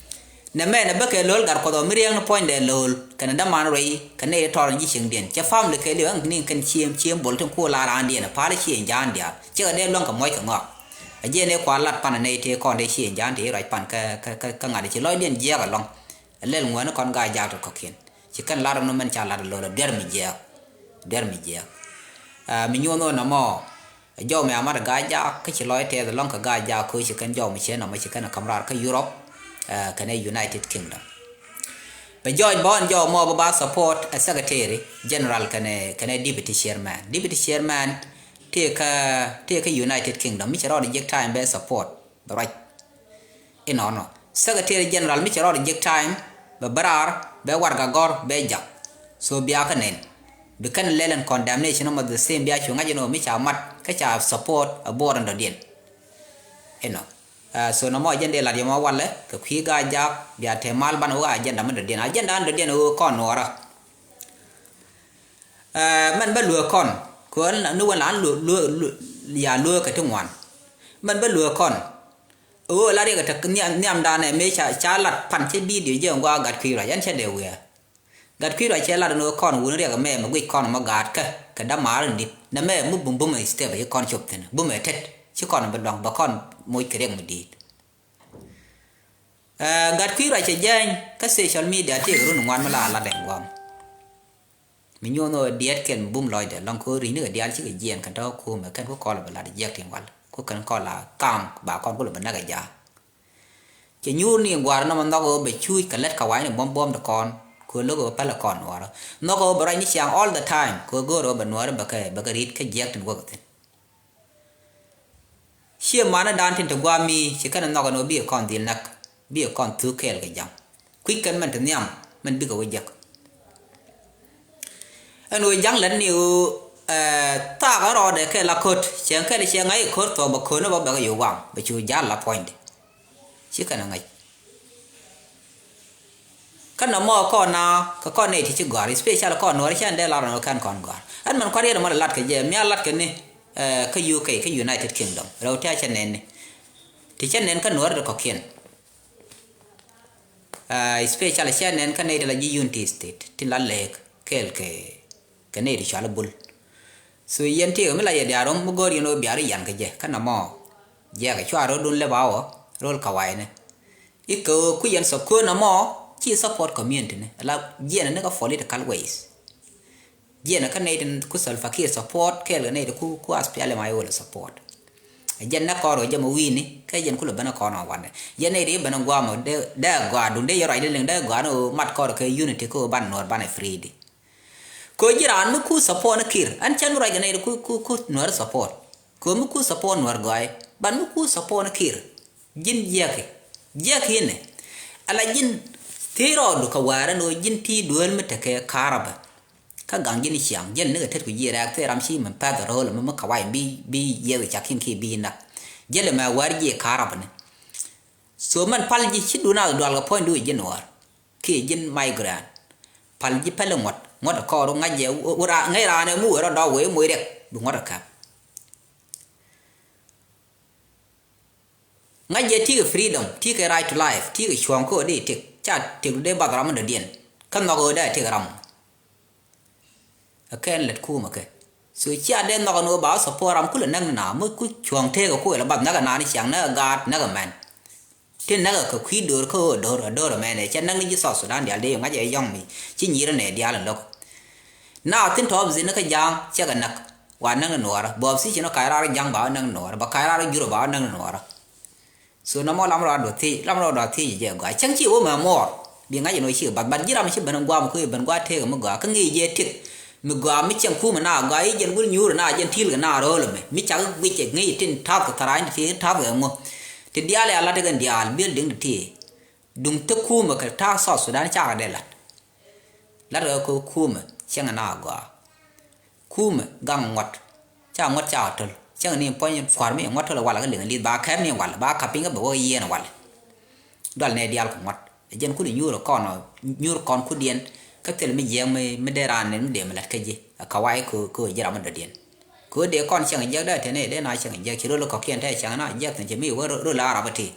Nɛ mɛn ɛ bä kɛ lo̱l gat Kuɔth ɔ mi riɛŋ ni puɔ̱nydɛ lo̱l kɛnɛ däman ruɛy kɛ nɛy tɔr in ji̱ cieŋdiɛn. Cɛ family kɛɛliw ɛn ni kɛn ciem, ciem bol tin kuɔ la raandiɛn ɛ pal cieŋ ja̱a̱n diaal. Cikɛ dee luäŋ kɛ muɔc kɛ ŋɔak. Ɛ jiɛn ëë kua lat pan ɛ nɛy tëë kɔn dee cieŋ ja̱a̱n tëë ruac pan kä, kä, kä, kä ŋa̱t ci lɔcdiɛn jiɛɛk ɛlɔ̱ŋ. Ɛ lɛl ŋuɛ̈ni kɔn Gaa-jaak ti kɔ̱kiɛn. Ci kɛn lat ɛn mɛn ca lat ɛ lo̱l ɛ duer mi jiɛɛk. Duer mi jiɛɛk. Ɛ, mi nyuɔ̱n ɣöö nɔmɔ. Jɔw mi amat Gaa-jaak kä ci lɔc tɛth lɔŋ kɛ Gaa-jaak ko̱ ci kɛn jɔw mi cɛ nɔmɔ ci kɛn ɛ ka̱m raar kä Europe, ɛ, kɛnɛ United Kingdom. Bɛ George Bond jɔw mɔ bä ba support ɛ Secretary General kɛnɛ, kɛnɛ Deputy Chairman. Deputy Chairman tëë kä, tëë kä United Kingdom mi cɛ rɔɔd jiɛk time bɛ support bɛ ruac. Inɔnɔ Secretary General mi cɛ rɔɔd jiɛk time bɛ bä raar bɛ warɛgak gɔ̱r bɛ jak. So bia kä nɛn. Bi kɛn lɛl ɛn condemnation ɔmɔ the same bia cu ŋa̱c ɛn ɣöö mi ca mat kä ca support ɛ buɔɔr ɛn dɔ̱diɛn. Inɔ. Ɛ, so nɔmɔ agenda lat yɛ mɔ walɛ kɛ kui̱ Gaa-jaak bia te mal banɛ wä agenda mi dɔ̱diɛn. Agenda ɛn dɔ̱diɛn ɛ ɣöö kɔn nuɔɔrä. Ɛ, mɛn bä lueek kɔn kɛ ɣöö ni wän la an lueek, lueek, lueek, ya lueek kɛ ti ŋuan. Mɛn bä lueek kɔn ɣöö la riɛk ɛ te nhiam, nhiamdan ɛ mëë ca, ca lat pan cä video jiɛ ŋuak gat kui̱ ruac ɛn cä dee wiɛɛ. Gat kui̱ ruac cɛ lat ɛn ɣöö kɔn wun riɛk ɛmɛ mɛ guic kɔn ɛmɔ gaatkä kɛ dämaar in di̱t. Nɛmɛ mi bum bum ɛ step ci kɔn cop thi̱n. Bum ɛ tet ci kɔn bi luaŋ bɛ kɔn moc kɛ riɛk mi di̱i̱t. Ɛ, gat kui̱ ruac cɛ jääny kä social media tëëk run ŋuan mi la lat ɛn guam. Mi nyuɔ̱n ɣöö diɛt kɛn bum lɔcdɛ lɔŋ kɛ ɣöö ri̱cni kɛ diaal cikɛ jiɛɛn kɛn tɔ̱ kumɛ kɛn ku kɔl bɛ lat jiɛk tin wal. Ku kɛn kɔl a kaŋ ba kɔn ku lɛ bɛ näk ɛ jaak. Cɛ nyuur ni gua̱a̱r nɔmɔ nhɔk ɣöö bɛ cuuc kɛ lät kɛ wa̱i̱ni buɔ̱m buɔ̱m ti kɔn. Kɛ ɣöö lo̱k ɣöö pälɛ kɔn nuɔɔrä. Nhɔk ɣöö bɛ ruac ni ciaŋ all the time. Kɛ ɣöö go̱o̱r ɣöö bɛ nuɔɔri bɛ kɛ, bɛ kɛ ri̱t kä jiɛk tin wäk thi̱n. Ciɛ manä dan tin ti gua̱a̱ mi ci kɛn nhɔk ɛn ɣöö bikɛ kɔn dhil näk. Bikɛ kɔn thuk kɛɛl kɛ ja̱ŋ. Kui̱c kɛn mɛn ti nhiam mɛn bikɛ wä jek. Ɛn ɣöö ja̱ŋ lät ni ɣöö, ɛ, thaak ɛ rɔɔdɛ kɛ la ko̱t cɛ kɛl cɛ ŋa̱c ɛ ko̱t thuɔ̱k bɛ ko̱n ɛ bä bɛ kɛ yo̱o̱k waŋ bɛ cu ja̱l la puɔ̱nydɛ. Ci kɛn ɛ ŋäc. Kä nɔmɔ kɔn na kɛ kɔn nɛy ti ci gɔ̱a̱r, especially kɔn nuɔ̱ɔ̱r cɛn dee lar nɔ kɛn kɔn gɔ̱a̱r. Ɛn mɛn kua̱r yɛn mɔ lɛ lat kɛ jɛ mi a lat kɛ ni, ɛ, kä U K, kä United Kingdom rɛw ti a cɛ nɛn ni. Ti cɛ nɛn kä nuɔ̱ɔ̱r ti kɔ̱kiɛn. Ɛ, especially cɛ nɛn kä nɛy ti la ji̱ Unity State ti la lɛɛk kɛɛl kɛ kɛ nɛy ti cual bul. So yɛn tëëk mi la yɛ diaal rom mi go̱o̱r yɛn ɣöö bia rɔ yan kɛ jɛ kä nɔmɔ. Jiɛkɛ cua ro̱dun lɛ ba wä ro̱l kawayni. I̱ kɛ ɣöö ku yɛn sɔ köön nɔmɔ ci support community ni la jiɛn ni kä political ways. Jiɛn kä nɛy tin ku Salva Kiir support kɛɛl kɛ nɛy tin ku, ku SPLM-IO lɛ support. Jɛn nɛ kɔr ɣöö jɛ mɛ wi̱i̱ni kä jɛn kulɛ ben kɔn ɔ wanɛ. Jɛn nɛy ti ben guamɔ dee, dee gɔaa dun dee yɛ ruac dee liŋ dee gɔaa ni ɣöö mat kɔr kɛ unity kä ɣöö ban nuɔr banɛ free di. Kɛ ɣöö ji̱ raan mi ku support ni Kiir ɛn cɛn mi ruac kɛ nɛy ti ku, ku, ku nuɔr support. Kɛ ɣöö mi ku support nuɔr gɔaaɛ ban mi ku support ni Kiir. Ji̱n jiɛki jiɛki inɛ. Ala ji̱n thiec rɔɔdu kɛ wäärä ni ɣöö ji̱n ti duel mi tekɛ ka̱rabä. Kä gaŋ ji̱n ciaŋ jiɛl nikɛ tet ku ji̱ rɛɛk thil ram ci min pɛth ro̱o̱l mi mi kaway bi, bi yiëth cakin ki bi nak. Jiɛl mɛ wär ji̱ ka̱rabä ni. So mɛn pal ji̱ ci duun a dual kɛ puɔ̱ny du ji̱ nuɔɔr kiɛ ji̱n migrant. Pal ji̱ pɛl ŋuɔ̱t ŋuɔ̱t kɔɔr ŋa̱c jɛ wä ra ŋäc raan ɛ mi wee rɔ dɔw wee moc riɛk bi ŋuɔ̱t ɛ käp. Ŋa̱c jɛ tikɛ freedom, tikɛ right to life, tikɛ cuɔ̱ɔ̱ŋ kä ɣöö dee tik ca tik dee bath ram mi dɔ̱diɛn. Kä nhɔk ɣöö dee tik ram. Ɛ kɛn lät kumɛ kɛ. So cia dee nhɔk ɛn ɣöö ba wä support ram kulɛ näk ni na mi ku cuɔ̱ɔ̱ŋ tëëkɛ kuël ɛ bath näk ɛ naan ciaŋ näk ɛ gaat näk ɛ mɛn. Ti näk ɛ kɛ kui̱ do̱r kä ɣöö do̱r ɛ do̱r ɛ mɛn ɛ cɛ näk ni ji̱ South Sudan diaal dee yɛ ŋa̱c ɛ yɔ̱ŋ mi ci nyir ɛnɛ diaal ɛ lo̱k. Na thin tɔɔp dhin ni kä ja̱a̱ŋ cɛ kɛ näk wa näk ni nuɔɔrä bɛ opposition ɔ ka̱c raar ja̱a̱ŋ ba wä näk ni nuɔɔrä bɛ ka̱c raar jur ɔ ba wä näk ni nuɔɔrä. So nɔmɔ lam rɔɔd dɔ thiec, lam rɔɔd dɔ thiec jɛ gɔaa. Cäŋ ci wä mɛ muɔɔr bi ŋa̱c ɛn ɣöö ci bath, bath ji̱ ram ci ben guam kä ben gua̱a̱th tëëk mi gɔaa kä ŋi̱i̱c jɛ tik. Mi gɔaa mi cieŋ kumɛ na gɔaa i̱ jɛn gul nyuur na jɛn ti̱i̱l kɛ na ro̱o̱l ɛmɛ. Mi cak guic cɛ ŋi̱i̱c tin ta̱th kɛ thara̱a̱ny ti ti ta̱th kɛ ŋu. Ti diaal ya lat kɛ diaal building ti ti. Duŋ te kumɛ kɛ ta̱a̱ South Sudan cakɛ dee lat. Lat kɛ kɛ kumɛ cieŋ na gɔaa. Kumɛ gaŋ ŋuɔ̱t. Ca ŋuɔ̱t ca töl. Cieŋ ni puɔ̱ny kua̱r mi ŋuɔ̱t töl walɛ kä liŋ li̱th ba kɛp ni walɛ ba kap piny kä bɛ wä yieen walɛ. Dual nɛ diaal kɛ ŋuɔ̱t. Ɛ jɛn kun inyuur kɔn, nyuur kɔn kudiɛn. Kä thil mi jiɛɛk mi, mi dee raan ni mi dee mi lät kä ji̱. Ɛ kawai kɛ, kɛ ji̱ ram mi dɔ̱diɛn. Kɛ dee kɔn cieŋ jiɛk dee tɛn i̱ dee na cieŋ jiɛk ci rol kɔkiɛn te cieŋ na jiɛk thi̱n ci mi wä rol a rap iti.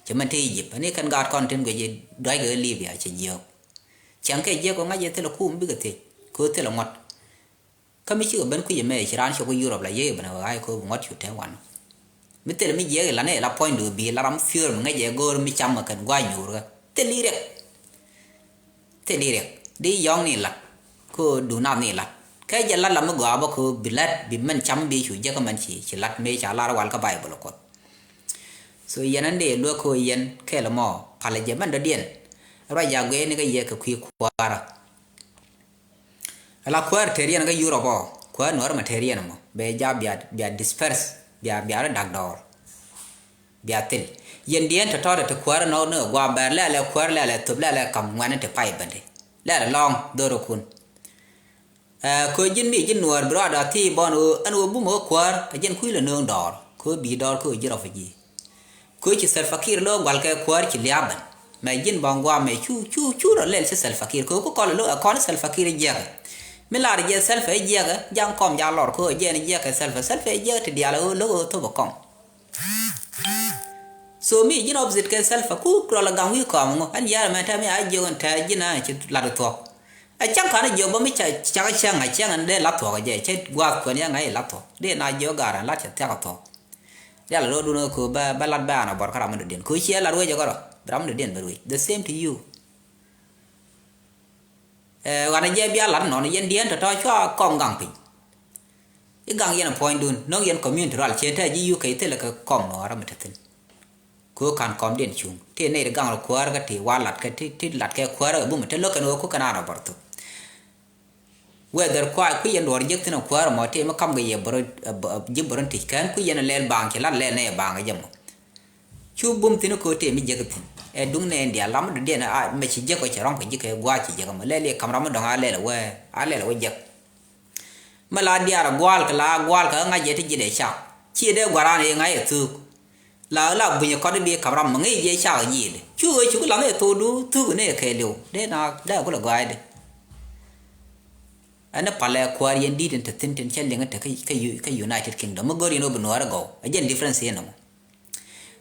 Ci mɛn te Egypt. Ani kɛn gaat kɔn tin guic i̱ duackɛ Libya ci jiɛk. Cieŋ kɛ jiɛk kɛ ŋa̱c i̱ thil kum bikɛ thiec. Kɛ thil ŋuɔ̱t. Kä mi cikɛ ben kui̱c ɛmɛ ci raan cɔk kä Europe la yiëë ben ɛ ɣa̱c kɛ bi ŋuɔ̱t cu te wan. Mi thil mi jiɛk ilan i̱ la puɔ̱nydu bi la ram fiöör mi ŋäc ɛ go̱o̱r mi cam ɛ kɛn gua̱c nyuurkä. Thil i̱ riɛk. Thil i̱ riɛk. Di yɔ̱ŋ ni lat. Kä du nath ni lat. Kɛ jɛ lat la mi gɔaa bä kɛ bi lat bi mɛn cam bi cu jiäk kä mɛn ci, ci lat mëë ca lar wal kä Baibol ɛ Kuɔth. So yɛn ɛn dee luäk kɛ yɛn kɛɛl ɛmɔ palɛ jɛ mɛn dɔ̱diɛn. Ruac jaak guiɛɛni kä yɛ kɛ kui̱ kua̱rä. Ala kuäär tëë riɛn kä Europe ɔ, kuäär nuɔ̱ɔ̱r mɛ tëë riɛn ɛmɔ bɛ ja bia, bia disperse, bia, bia rɔ dak dɔɔr. Bia thil. Yɛn diɛn tɔ̱tɔ̱ ti kuäär nɔ ni gua bɛr lɛlɛ kuäär lɛlɛ thop lɛlɛ kam ŋuɛni ti pay bɛndi. Lɛlɛ lɔŋ dhorokun. Ɛ, kɛ ji̱n mi ji̱n nuɔ̱ɔ̱r bi rɔɔdɛ a thiec bɔn ɣöö ɛn ɣöö bumɛ ɣä kuäär kɛ ji̱n kui̱ lɛ nööŋ dɔɔr kɛ ɣöö bi dɔɔr kɛ ɣöö ji̱ rɔfugee. Kɛ ɣöö ci Salva Kiir lo̱o̱ gual kɛ kuäär ci lia̱a̱ ben. Mɛ ji̱n bɔn gua̱a̱ mɛ cu cu cu rɔ lɛl ci Salva Kiir kɛ ɣöö ku kɔl lo̱o̱ ɛ kɔn Salva Kiir jiɛkɛ. Mi lar jɛ Salva jiɛkɛ ja̱ŋ kɔm ja̱ lɔr kɛ ɣöö jɛn jiɛkɛ Salva, Salva jiɛkɛ ti diaal ɣöö lo̱k ɣöö thop ɛ kɔŋ. So mi ji̱n opposite kɛ Salva ku rɔl ɛ gaŋ wi̱i̱ kɔm ŋu ɛn yɛr ɛmɛ tɛm ya jiök ɛn tɛɛ ji̱n a ci lat ɛ thuɔ̱k. Ɛ cäŋ ka̱n jiök bä mi ca cak cäŋ a cäŋ ɛn dee lat thuɔ̱k ɛ jɛ cä gua̱a̱th kuɛn ya ŋa̱c lat thuɔ̱k dee na jiök gaar ɛn lat cɛ thiak ɛ thuɔ̱k. Rial ɛ ro̱o̱dun ɛ köö bä bä lat bä an ɛ bɔr kä ram mi dɔ̱diɛn köö ciɛ lat wec ɛ kärɔ bi ram mi dɔ̱diɛn bä wec the same to you. Ɛ ɣan ɛ jɛ bia lat nɔn yɛn diɛn tɔ̱tɔ̱ cua kɔŋ gaŋ piny. I̱ gaŋ yɛn ɛ puɔ̱nydun no̱ŋ yɛn community rual ciɛ tɛ ji̱ UK thilɛ kɛ kɔm nuɔɔrä mi te thi̱n. Kɛ ɣöö ka̱n kɔmdiɛn cuŋ ti nɛy ti gaŋ rɔ kuäärä kä ti wa lat kɛ ti ti lat kɛ kuäärä kɛ bumɛ te lo̱k kɛn ɣöö ku kɛn an rɔ bɔr thok. Whether kua kui̱ yɛn duɔ̱ɔ̱r jek thi̱n ɛ kuäärä mɔ ti mi kam kɛ yɛ bɔr ji̱ bɔr in ti kɛn kui̱ yɛn ɛ lɛl baaŋ ci lat lɛl nɛy ɛ baaŋ kɛ jɛ mɔ. Cu bum thi̱n kɛ ɣöö ti mi jek thi̱n ɛ duŋ nɛy in diaal ram mi dɔ̱diɛn a mɛ ci jek ɔ cɛ rɔ̱ŋ kɛ ji̱ kɛ gua̱a̱c ci jek ɛmɔ lɛl i̱ kam ram mi dɔ̱ŋ a lɛl ɛ wee a lɛl ɛ wee jek. Mi la diaar gua̱a̱l kɛ la gua̱a̱l kɛ ŋa̱c jɛ ti ji̱ dee cak. Ci dee gua̱ran i̱ ŋa̱c ɛ thuuk. La la bunyɛ kɔt i̱ bi ka̱m ram mi ŋi̱i̱c jɛ cak ɛ ji̱i̱l. Cu ɣöö cuk lam i̱ thokdu thuuk ni ɛ kɛɛliw. Dee na dee kulɛ gɔaaydɛ. Ɛn ni palɛ kuäär yɛn di̱t in te thi̱n tin cä liŋ in te kä, kä, kä United Kingdom. Mi go̱r yɛn ɣöö bi nuäär ɛ gɔw. Ɛ jɛn difference yɛn nɔmɔ.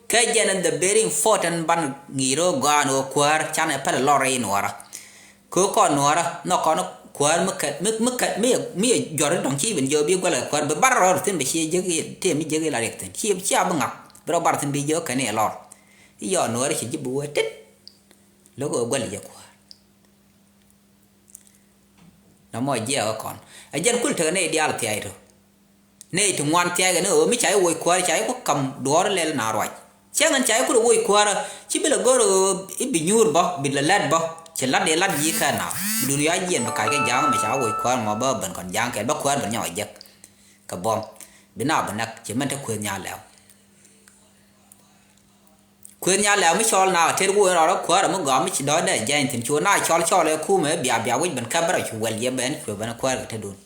Kä jɛn in the very important ban ŋi̱i̱r ɣöö gɔaa ni ɣöö kuäär canɛ pɛl lɔr rɛy nuɔɔrä. Kɛ ɣöö kɔn nuɔɔrä nhɔk kɔn kuäär mi kɛ, mi, mi kɛ, mi, mi jɔr in dɔ̱ŋ ci bin jiök bi guɛl kɛ kuäär bi bar rɔɔd thi̱n bɛ ci jek i̱, tëë mi jek i̱ la riɛk thi̱n. Ci, ci a bi ŋak. Bi rɔ bar thi̱n bi jiök kɛn i̱ lɔr. I̱ yɔɔk nuɔɔrä ci ji̱ bi wee tet. Lo̱k ɣöö guɛl i̱ jɛ kuäär. Nɔmɔ jiɛɛk ɛ kɔn. Ɛ jɛn kul tekɛ nɛy diaal thia̱a̱c tɔ. Nɛy ti ŋuan thia̱a̱ckɛ ni ɣöö mi ca ji̱ woc kuäärä ca ji̱ ku ka̱m duɔ̱ɔ̱r lɛl na ruac. Cäŋ ɛn ca ji̱ ku rɔ woc kuäärä ci bi lɛ go̱r ɣöö i̱ bi nyuur bä, bi lɛ lɛt bä. Ci la̱t dee la̱t yi̱ kɛ na. Bi duun yua jiɛn bi ka̱ckɛ ja̱a̱ŋ mɛ ca woc kuäärä mɔ bä ben kɔn ja̱a̱ŋ kɛl bä kuäärä ben nyɔk ɛ jek. Kɛ buɔ̱m. Bi na bi näk ci mɛn te kuëth nyaal lɛw. Kuëth nya lɛ̈k mi cɔl na tet woi rɔɔdä kuäärä mi gɔaa mi ci dɔ̱ɔ̱c dee jɛny thi̱n cu na cɔl cɔl ɛ kumɛ bia bia wi̱c ben käp bärä cu wɛl yɛ ben cuɛ ben kuäärä kɛ tetdun.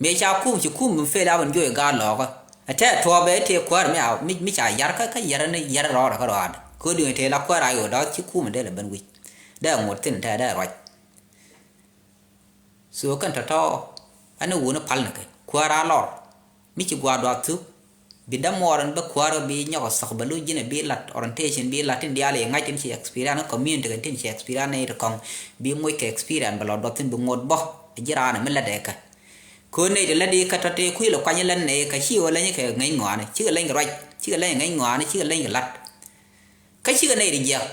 Mëë ca kum ci kum mi pel a ben juɔc gaat lɔɔkä. Ɛ tɛɛ tuɔɔp ɛ tëë kuäärä mi a mi, mi ca yar kä, kä yar ni yar rɔɔdä kä rɔɔdä. Köödun ɛ tëë la kuäärä a ɣöö dɔ̱ɔ̱th ci kumɛ dee lɛ ben wi̱c. Dee ŋot thi̱n tɛɛ dee ruac. So kɛn tɔ̱tɔ̱ ɛn wuni pal ni kɛ kuäär a lɔr. Mi ci gua̱a̱r duath thuk bi dämuɔɔr ɛn bä kuäär bi nyɔk ɛ thɔk bä lo̱c ji̱n ɛ bi lat orientation bi lat tin diaal i̱ ŋa̱c tin ci experience community kɛn tin ci experience ni ti kɔŋ. Bi moc kɛ experience bɛ lɔ duɔth thi̱n bi ŋot bä. Ji̱ raan ɛ mi lat ɛ kɛ ko̱ nɛy ti lat i̱ kɛ tɔ̱ tëë kui̱ lɛ kuany lɛn nɛy kɛ ci ɣöö leny kɛ ŋäc ŋɔaani cikɛ leny kɛ ruac cikɛ leny kɛ ŋäc ŋɔaani cikɛ leny kɛ lat. Kä cikɛ nɛy ti jiäk.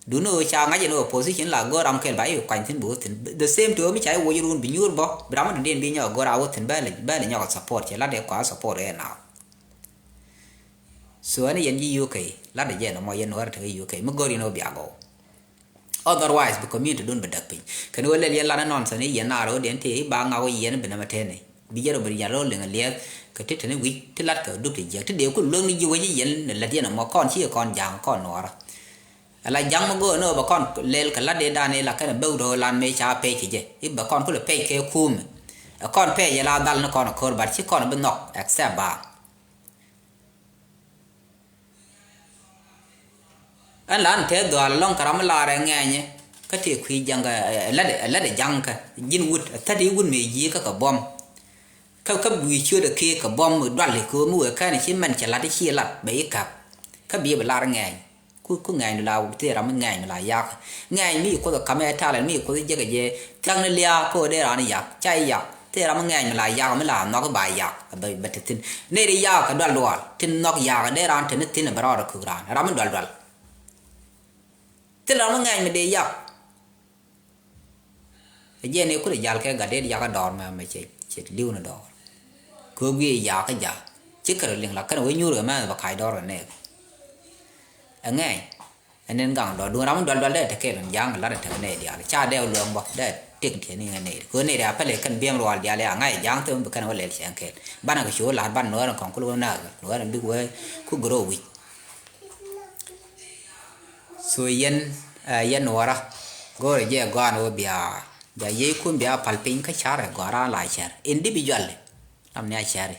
Duundɛ ɣöö ca ŋa̱c ɛn ɣöö position la go̱o̱r ram kɛl ba i̱ kuany thi̱n bi wä thi̱n. The same to ɣöö mi ca i̱ woc run bi nyuur bä bi ram mi dɔ̱diɛn bi nyɔk go̱o̱r a wä thi̱n bä lɛ, bä lɛ nyɔk support cɛ lat ɛ kɔa support ɛ now. So ɛn yɛn ji̱ U K lat ɛ jɛ nɔmɔ yɛn nuɔ̱ɔ̱r tekɛ U K mi go̱o̱r yɛn ɣöö bia gɔw. Otherwise bi community dun bi däk piny. Kɛn ɣöö lɛl yɛn lan nonsense ni yɛn naar ɣöö diɛn ti i̱ ba ŋak ɣöö yɛn bi nɛmɛ tɛn ni bi jɛ rɔ bi rial rɔ liŋ liɛth. Kɛ ti teni wi̱c ti lat kɛ dup ti jiɛk ti dee ku luäŋ ni ji̱ wec i̱ yɛn ni lät yɛn ɛmɔ kɔn ci kɔn ja̱a̱ŋ kɔn nuɔɔrä. Ala ja̱ŋ mi go̱o̱r ni ɣöö bɛ kɔn lɛl kɛ lat dee dan i̱ la kɛn ɛ bek rɔ lan mëë ca pec kɛ jɛ i̱ bɛ kɔn kulɛ pec kɛ kuumɛ. Ɛ kɔn pec yɛ la dhal ni kɔn ɛ ko̱r bat ci kɔn bi nhɔk except ba. Ɛn la ɛn tëë dhuaal ɛlɔ̱ŋ kɛ ram mi laarɛ ŋɛɛnyɛ kä tëë kui̱ ja̱ŋ kɛ ɛ, ɛ, lat ɛ, lat ɛ ja̱ŋ kɛ ji̱n wut ɛ thät i̱ wut mëë ji̱ kä kɛ buɔ̱m. Kä kä wi̱i̱ ciötdɛ kee kɛ buɔ̱m dual i̱ köö mi wëë kɛn i̱ ci mɛn cɛ lat i̱ ci lat bɛ i̱ ka̱p. Kä biɛ bi lar ŋɛɛny ku ku ŋɛɛny du la tëë ram mi ŋɛɛny mi la yak. Ŋɛɛny mi i̱ kuoth ɛ ka̱m ɛ talent mi i̱ kuoth i̱ jek ɛ jɛ thia̱k ni lia̱a̱ köö dee raan i̱ yak ca i̱ yak. Thil ram mi ŋɛɛny mi la yak mi la nhɔk i̱ ba yak bɛ bɛ te thi̱n. Nɛy ri yak kɛ dual dual tin nhɔk yak dee raan te ni thi̱n bɛ rɔɔd kök raan ram mi dual dual. Thil ram mi ŋɛɛny mi dee yak. Ɛ jiɛn i̱ kut i̱ jal kɛ gat dee yak dɔɔr mɛ mɛ cɛ cɛ li̱w ni dɔɔr. Kök wi̱i̱ yak kä ja̱ ci kärɛ liŋ la kɛn wee nyuur kɛ mɛ bɛ kac dɔɔr kɛ nɛɛk. Ɛ ŋɛɛny. Ɛn ɛn gaŋ dɔ̱r duun ram mi dual dual dee te kɛɛl in ja̱a̱ŋ lat in tekɛ nɛy diaal ca dee luɛŋ bä dee tik tiɛ ni ŋɛ nɛy kɛ nɛy diaal pɛlɛ kɛn biɛm rual diaal ya ŋa̱c ja̱a̱ŋ thim bi kɛn wä lɛl cɛŋ kɛɛl banɛ kɛ cu lat ban nuɔɔr in kɔŋ kul wä naak nuɔɔr in bik wee ku grow wi̱c. So yɛn ɛ yɛn nuɔɔra go̱o̱rɛ jɛ gɔaan wä bia bia yiëë kun bia pal piny kä carɛ gɔaa raan la cɛr individually. Lam ni a cɛri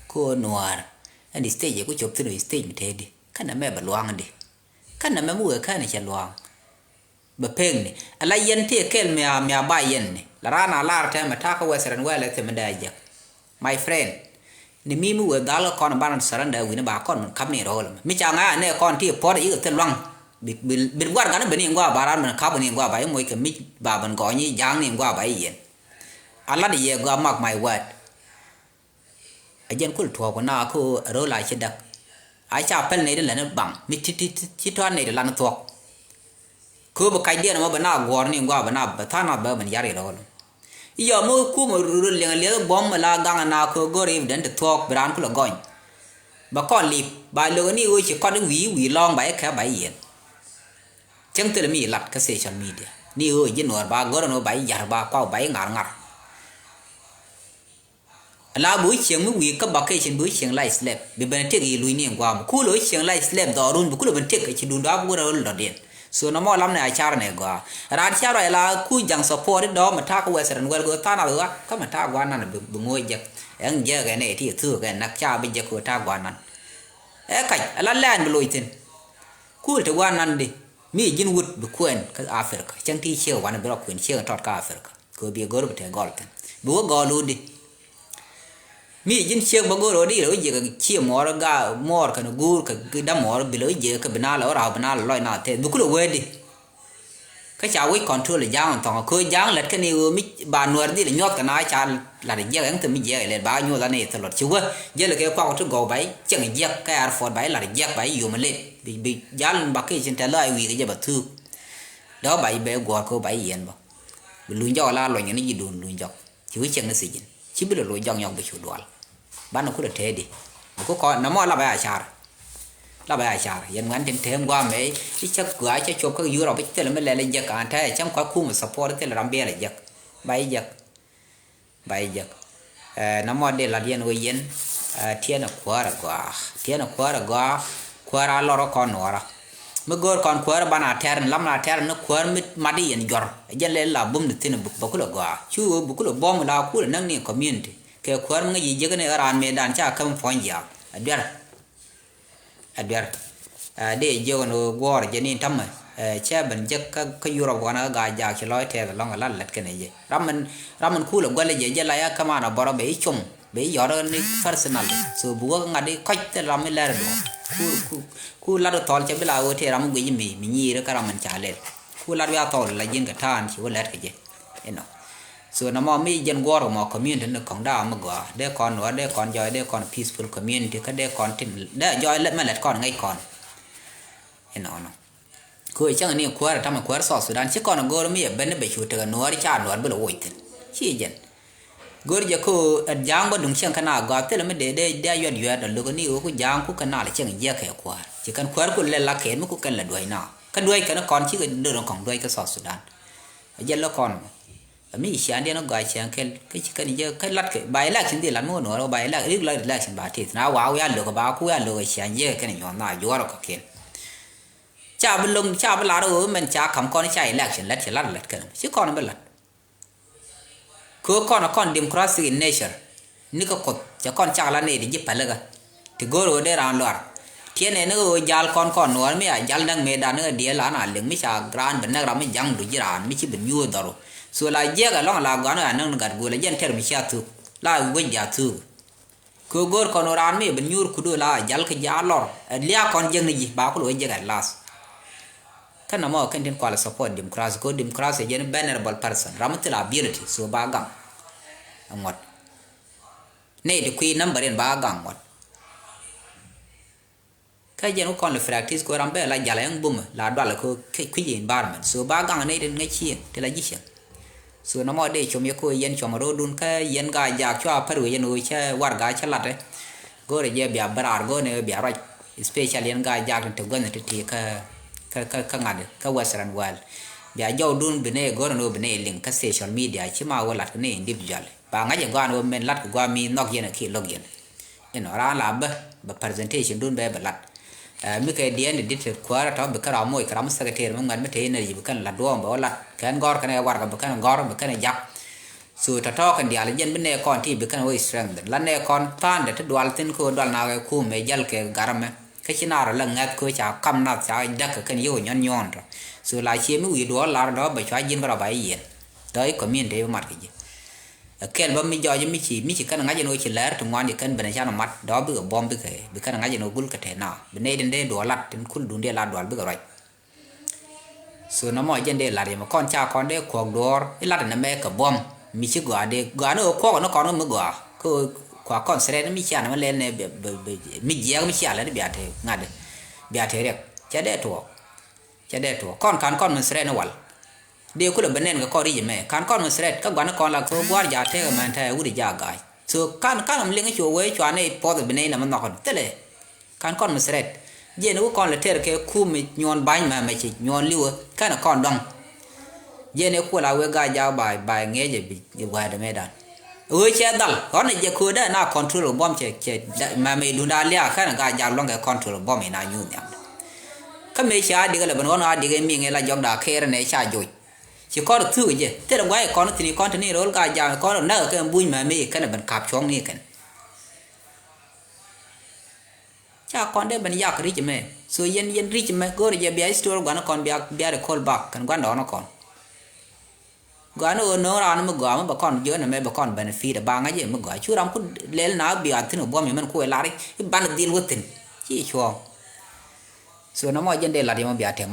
ko nuɔɔr ɛn stage ku cop thin stage mi tëëdi kɛn ɛmɛ bɛ luaŋdi. Kä nɛmɛ mi wëë kɛn cɛ lua̱a̱ŋ bɛ pekni ala yɛn tëë kɛl mia mia ba yɛn ni la raan a lar tɛmɛ ta̱a̱ kä western wɛl ɛ thimɛ dee jek. My friend, ni mi mi wëë dhal kä kɔn ban surrender wi̱ni ba kɔn min kap ni rɔɔl mi ca ŋa̱a̱ nɛ kɔn ti puɔt yik thil luaŋ. Bi bi bi guar gan bi ni gua ba raan min kap ni gua ba yi moc kɛ mi ba bin gɔɔny yi ja̱a̱ŋ ni gua ba yi yɛn. A lat yɛ gua mark my word. A jɛn kul tuɔɔk ku na kä ro̱l a ci däk. A ca päl nɛy ti lät ni baŋ mi ti ti ti ti tɔ̱ nɛy ti lan thuɔ̱k. Kööb kac diɛn ɛmɔ bɛ na guɔ̱ɔ̱r ni gua bɛ na bɛ tha̱a̱ŋ na bɛ ben yar i̱ ro̱l. I̱ yɔ mi kumɛ ro̱l liɛŋ liɛth buɔ̱m mi la gaŋ na kööb go̱r i̱ ben ti thuɔ̱k bi raan kulɛ gɔny. Bɛ kɔn lip ba lo̱k ni ɣöö ci kɔt i̱ wi̱i̱ wi̱i̱ lɔ̱ɔ̱ŋ ba i̱ kɛ ba i̱ yiɛn. Cäŋ thilɛ mi lat kä social media ni ɣöö ji̱ nuɔɔr ba go̱r ɛn ɣöö ba i̱ yar ba kuaw ba i̱ ŋar ŋar. La bi wä cieŋ mi wi̱i̱ kä vacation bi wä cieŋ la slap bi ben tek i̱ luc ni guam ku lo wä cieŋ la slap dhɔrun bi ku lo ben tek ci dun dɔa bi wä rɛl dɔ̱diɛn. So nɔmɔ lam ni a car ni gɔaa raan car rɔ la ku jaŋ support dɔɔ mi ta̱a̱ kä western world kɛ tha̱a̱n a ɣä kä mi ta̱a̱ guanan bi ŋo̱o̱c jek. Ɛŋ jek ɛn ɛ ti thuk ɛn nak ca bi jek kɛ ta̱a̱ guanan. Ɛ kac ala lɛn bi loc thin. Kul te guanan di mi ji̱n wut bi kuɛn kä Africa cäŋ ti ciek wan bi rɔ kuɛn ciek tɔt kä Africa. Kɛ bi go̱r bi te gɔl thin bi wä gɔl wut di. Mi ji̱n ciek bä go̱r wä di rɛ wä jiɛ kɛ ciek muɔɔr ga muɔɔr kɛn guur kɛ dämuɔɔr bi lɛ wä jiɛ kɛ bi na lɛ wä raw bi na lɛ lɔc na thɛth bi kulɛ wee di. Kä ca wec control ja̱a̱ŋ thɔŋ kɛ ja̱a̱ŋ lät kɛn i̱ ɣöö mi ba nuɛr dhil nyuɔth kɛ na ca lat jiɛk ɛŋ thim mi jiɛk ilɛt ba nyuɔth anɛ thilɔt ci wä. Jälɛ kɛ kuak ti gɔw ba i̱ cieŋ jiɛk kɛ airport ba i̱ lat jiɛk ba i̱ yom ilɛt bi bi jal ba kɛ cin tɛth lɔ i̱ wi̱i̱ kɛ jɛ ba thuuk. Dɔ̱k ba i̱ bɛ guɔ̱ɔ̱r kɛ ba i̱ yɛn bä. Bi luny jɔk la luɔny kɛ ni ji̱ duun luny jɔk. Ci wi̱c cieŋ ni thiec ji̱n ci bi lɛ loc jɔk nyɔk bi cu dual. Banɛ kulɛ tëëdi bi ku kɔn nɔmɔ la bɛ a car. La bɛ a car yɛn ŋuɛn tin tëëm guamɛ i̱ cä gua cä cop kä Europe i̱ thilɛ mi lɛl i̱ jek an tɛɛ cäŋ kɔc kumɛ support i̱ thilɛ ram biɛl i̱ jek. Ba i̱ jek. Ba i̱ jek. Ɛ nɔmɔ di lat yɛn wee yɛn. Ɛ tiɛn ɛ kuäär ɛ gɔaa tiɛn ɛ kuäär ɛ gɔaa. Kuäär a lɔr kä kɔn nuɔɔrä. Mi go̱o̱r kɔn kuäär banɛ a tɛr ni lam na tɛr ni kuäär mi mat i̱ yɛn juɔr ɛ jɛn lɛ la bum ni thin buk bä kulɛ gɔaa cu ɣöö buk kulɛ buɔ̱m la kulɛ näk ni community. Kɛ kuäär mi ŋäc yi jiäk ni ɣän raan mëëdan ca käm puɔ̱ny jiaak. Ɛ duer. Ɛ duer. Ɛ dee jiök ni guɔ̱ɔ̱r jɛ ni tämɛ. Ɛ cɛ ben jek kä kä Europe wanɛ kä ga̱a̱c jaak ci lɔc tɛɛth ɛlɔ̱ŋ ɛ la lät kɛnɛ jɛ ram min ram min kulɛ guäl jɛ jɛ la ya käman ɛ bɔrɔ bɛ i̱ com bɛ i̱ yɔt ni personal. So bi wä kä ŋa̱t i̱ kɔc thil ram mi lɛr duɔ̱ɔ̱r. Ku ku ku lat i̱ thɔl cɛ bi la ɣöö tëë ram mi guic mi mi nyiir kä ram min ca lɛl. Ku lat wiaa thɔɔl la ji̱n kɛ ta̱a̱n ci wä lɛt kɛ jɛ. Inɔ. So nɔmɔ mi jɛn guɔ̱ɔ̱r kɛ mɔ community ni kɔŋ da̱a̱ mi gɔaa dee kɔn nuɔ̱ɔ̱r dee kɔn jɔɔy dee kɔn peaceful community kä dee kɔn tin dee jɔɔy lät mɛ lɛt kɔn ŋäc kɔn. Inɔ nɔ. Kɛ ɣöö cäŋ ni kuäär tamɛ kuäär South Sudan ci kɔn go̱o̱r mi yɛ ben ni bɛ cu tekɛ nuɔ̱ɔ̱r ca nuɔ̱ɔ̱r bi lɛ woc thin. Ci jɛn. Go̱r jɛ kä ɣöö ɛ ja̱a̱ŋ bä duŋ cieŋ kä na gɔaa thilɛ mi dee dee dee a yuɛt yuɛt a lo̱k ni ɣöö ku ja̱a̱ŋ ku kɛ na lɛ cieŋ jiɛk kɛ kuäär ci kɛn kuäär ku lɛl la kɛɛt mi ku kɛn lɛ duäc na. Kä duäc kɛn kɔn cikɛ döör kɔŋ duäc kä South Sudan. A jɛ lä kɔn mɔ. A mi ciaŋdiɛn a gɔaa ciaŋ kɛl kä ci kɛn jɛ kä lat kɛ ba election dhi lat mi wä nuɔɔr ba election rik lat election ba tith na wa wiaa lök ba ku wiaa lök ciaŋ jɛ kɛn nyuɔn na juɔr kɔ kɛl. Ca bi loŋ ca bi lar wä mɛn ca kam kɔn ca election lat ci lat lat kɛn ci kɔn bi lat. Kɛ ɣöö kɔn ɛ kɔn democratic in nature. Ni kä Kuoth cɛ kɔn cak la nɛy ti ji̱ pälikä. Ti go̱o̱r ɣöö dee raan luar. Tiɛnɛ ni ɣöö jal kɔn kɔn nuɔɔr mi a jal näk mëëdan ni ɣä dieel an a liŋ mi ca raan bi näk ram mi ja̱ŋdu ji̱ raan mi ci bi nyuur dhɔru. So la jiɛk ɛlɔ̱ŋ la gɔan ɣä a näk ni gat guul ɛ jɛn tɛr mi cia thuk la wec ja thuk. Kɛ go̱o̱r kɔn raan mi bi nyuur kudu la jal kä ja lɔr ɛ liak kɔn jiäk ni ji̱ ba kul wee jiäk at last. Kä nɔmɔ kɛn tin kual support democracy kɛ democracy jɛn vulnerable person ram mi thil ability so ba gaŋ. Ŋuɔt nɛy ti kui̱ number in ba gaŋ ŋuɔt. Kä jɛn wä kɔn lɛ practice kɛ ram bɛ la jal ɛn bumɛ la dual kɛ kui̱ environment so ba gaŋ nɛy tin ŋäc cieŋ ti la ji̱ cieŋ. So nɔmɔ dee com yɛ ko yɛn cuɔmɛ ro̱o̱dun kä yɛn Gaa-jaak cua pär wec yɛn ɣöö cä warɛga cä la̱t ɛ. Go̱rɛ jɛ bia bä raar go̱rɛ ni bia ruac. Especially yɛn Gaa-jaak tin te guänh ti ti kä kä kä kä ŋa̱t kä Western world. Bia jɔwdun bi ni go̱rɛ ni bi ni liŋ kä social media ci ma wä la̱t kɛ ni individual. Ba ŋa̱c ɛ gɔaa ni wä min la̱t kɛ gɔaa mi nhɔk yɛn ɛ ki lo̱k yɛn. Inɔ raan la bä bɛ presentation dun bɛ bɛ lat. Ɛ mi kɛ diɛn di dit kuäärä tɔ bi kɛ ram moc kɛ ram mi secretary mi ŋuɛt mi te energy bi kɛn lat duɔɔm bɛ wä lat kɛn gɔr kɛn ɛ warkɛ bi kɛn gɔr bi kɛn ɛ jak. So tɔtɔ kɛn diaal jɛn bi nɛ kɔn ti bi kɛn wä strength la nɛ kɔn tha̱a̱ndɛ ti dual thin kɛ wä dual na kɛ kum mɛ jäl kɛ garmɛ. Kä ci naar la ŋɛth kɛ wä ca kam nath ca däk kɛ kɛn yio̱w nyɔn nyɔn tɔ. So la cie mi wi̱i̱ duɔɔr lar dɔ bɛ cua ji̱n kɛ rɔ ba i̱ yiɛn dɔ i̱ community bi mat kɛ ji̱. Ɛ kɛl bä mi jɔɔc mi ci mi ci kɛn ŋa̱c ɛn ɣöö ci lɛɛr ti ŋuan ci kɛn ben can mat dɔɔk bikɛ buɔ̱m bikɛ bi kɛn ŋa̱c ɛn ɣöö gul kɛ tɛn na bi nɛy tin dee duɔɔl lat tin kul dun dee la dual bikɛ ruac. So nɔmɔ jɛn dee lat yɛmɛ kɔn ca kɔn dee kuɔk duɔɔr ilat ɛn ɛmɛ kɛ buɔ̱m mi ci gɔaa dee gɔaa ni ɣöö kuɔk ɛn kɔn mi gɔaa kä ɣöö kua kɔn threat mi cia nɛmɛ lɛl nɛ mi jiɛɛk mi cia lɛl bia te ŋa̱t bia te riɛk cɛ dee tuɔɔk. Cɛ dee tuɔɔk kɔn kan kɔn min threat ni wal. Dee kulɛ ben nɛn kɛ kɔn ric ɛmɛ kan kɔn min threat kä gua̱n kɔn la kɛ gua̱r ja tɛk ɛmɛn tɛk wut ja ga̱a̱c. So kan kan min liŋ cu wee cuan ni puɔth bi nɛy nɛmɛ nhɔk thilɛ. Kan kɔn min threat. Jiɛn wä kɔn lɛ tɛr kɛ kum mi nyuɔn ba̱ny mɛ mɛ ci nyuɔn liwä kɛn kɔn dɔŋ. Jiɛn ɛ kuɔl a wee Gaa-jaak ba ba ŋiɛc ɛ bi wäädɛ mëëdan. Ɣöö cɛ dhal ɣɔn ɛ jɛ köödä na control buɔ̱m cɛ cɛ mɛ mɛ dunda liak kɛn Gaa-jaak luɔ̱ŋ kɛ control buɔ̱m ina nyuuth nhiam. Kä mëë ca dik lɛ ben ɣɔn a dik ɛ miŋ ɛ la jɔkda kɛɛr nɛ ca joc. Ci kɔn thuk jɛ thil guay kɔn thin kɔn tini ro̱l Gaa-jaak kɔn näk kɛ buny mɛ mi kɛn ben kap cuɔ̱ŋ ni kɛn. Ca kɔn dee ben yak ri̱c mɛ so yɛn yɛn ri̱c mɛ go̱o̱r jɛ bia history guan kɔn bia bia recall back kɛn guan dɔɔn kɔn. Gɔaa ni ɣöö no̱o̱ŋ raan mi gɔaa mi bɛ kɔn jiön ɛmɛ bɛ kɔn benefit ɛ ba ŋa̱c ɛ mi gɔaa cu ram ku lɛl na bia thi̱n ɛ buɔ̱m yɛ mɛn ku ɛ lar i̱ ban ɛ dhil wä thi̱n. Ci cuɔ̱ɔ̱ŋ. So nɔmɔ jɛn dee lat yɛ mɔ bia tɛm.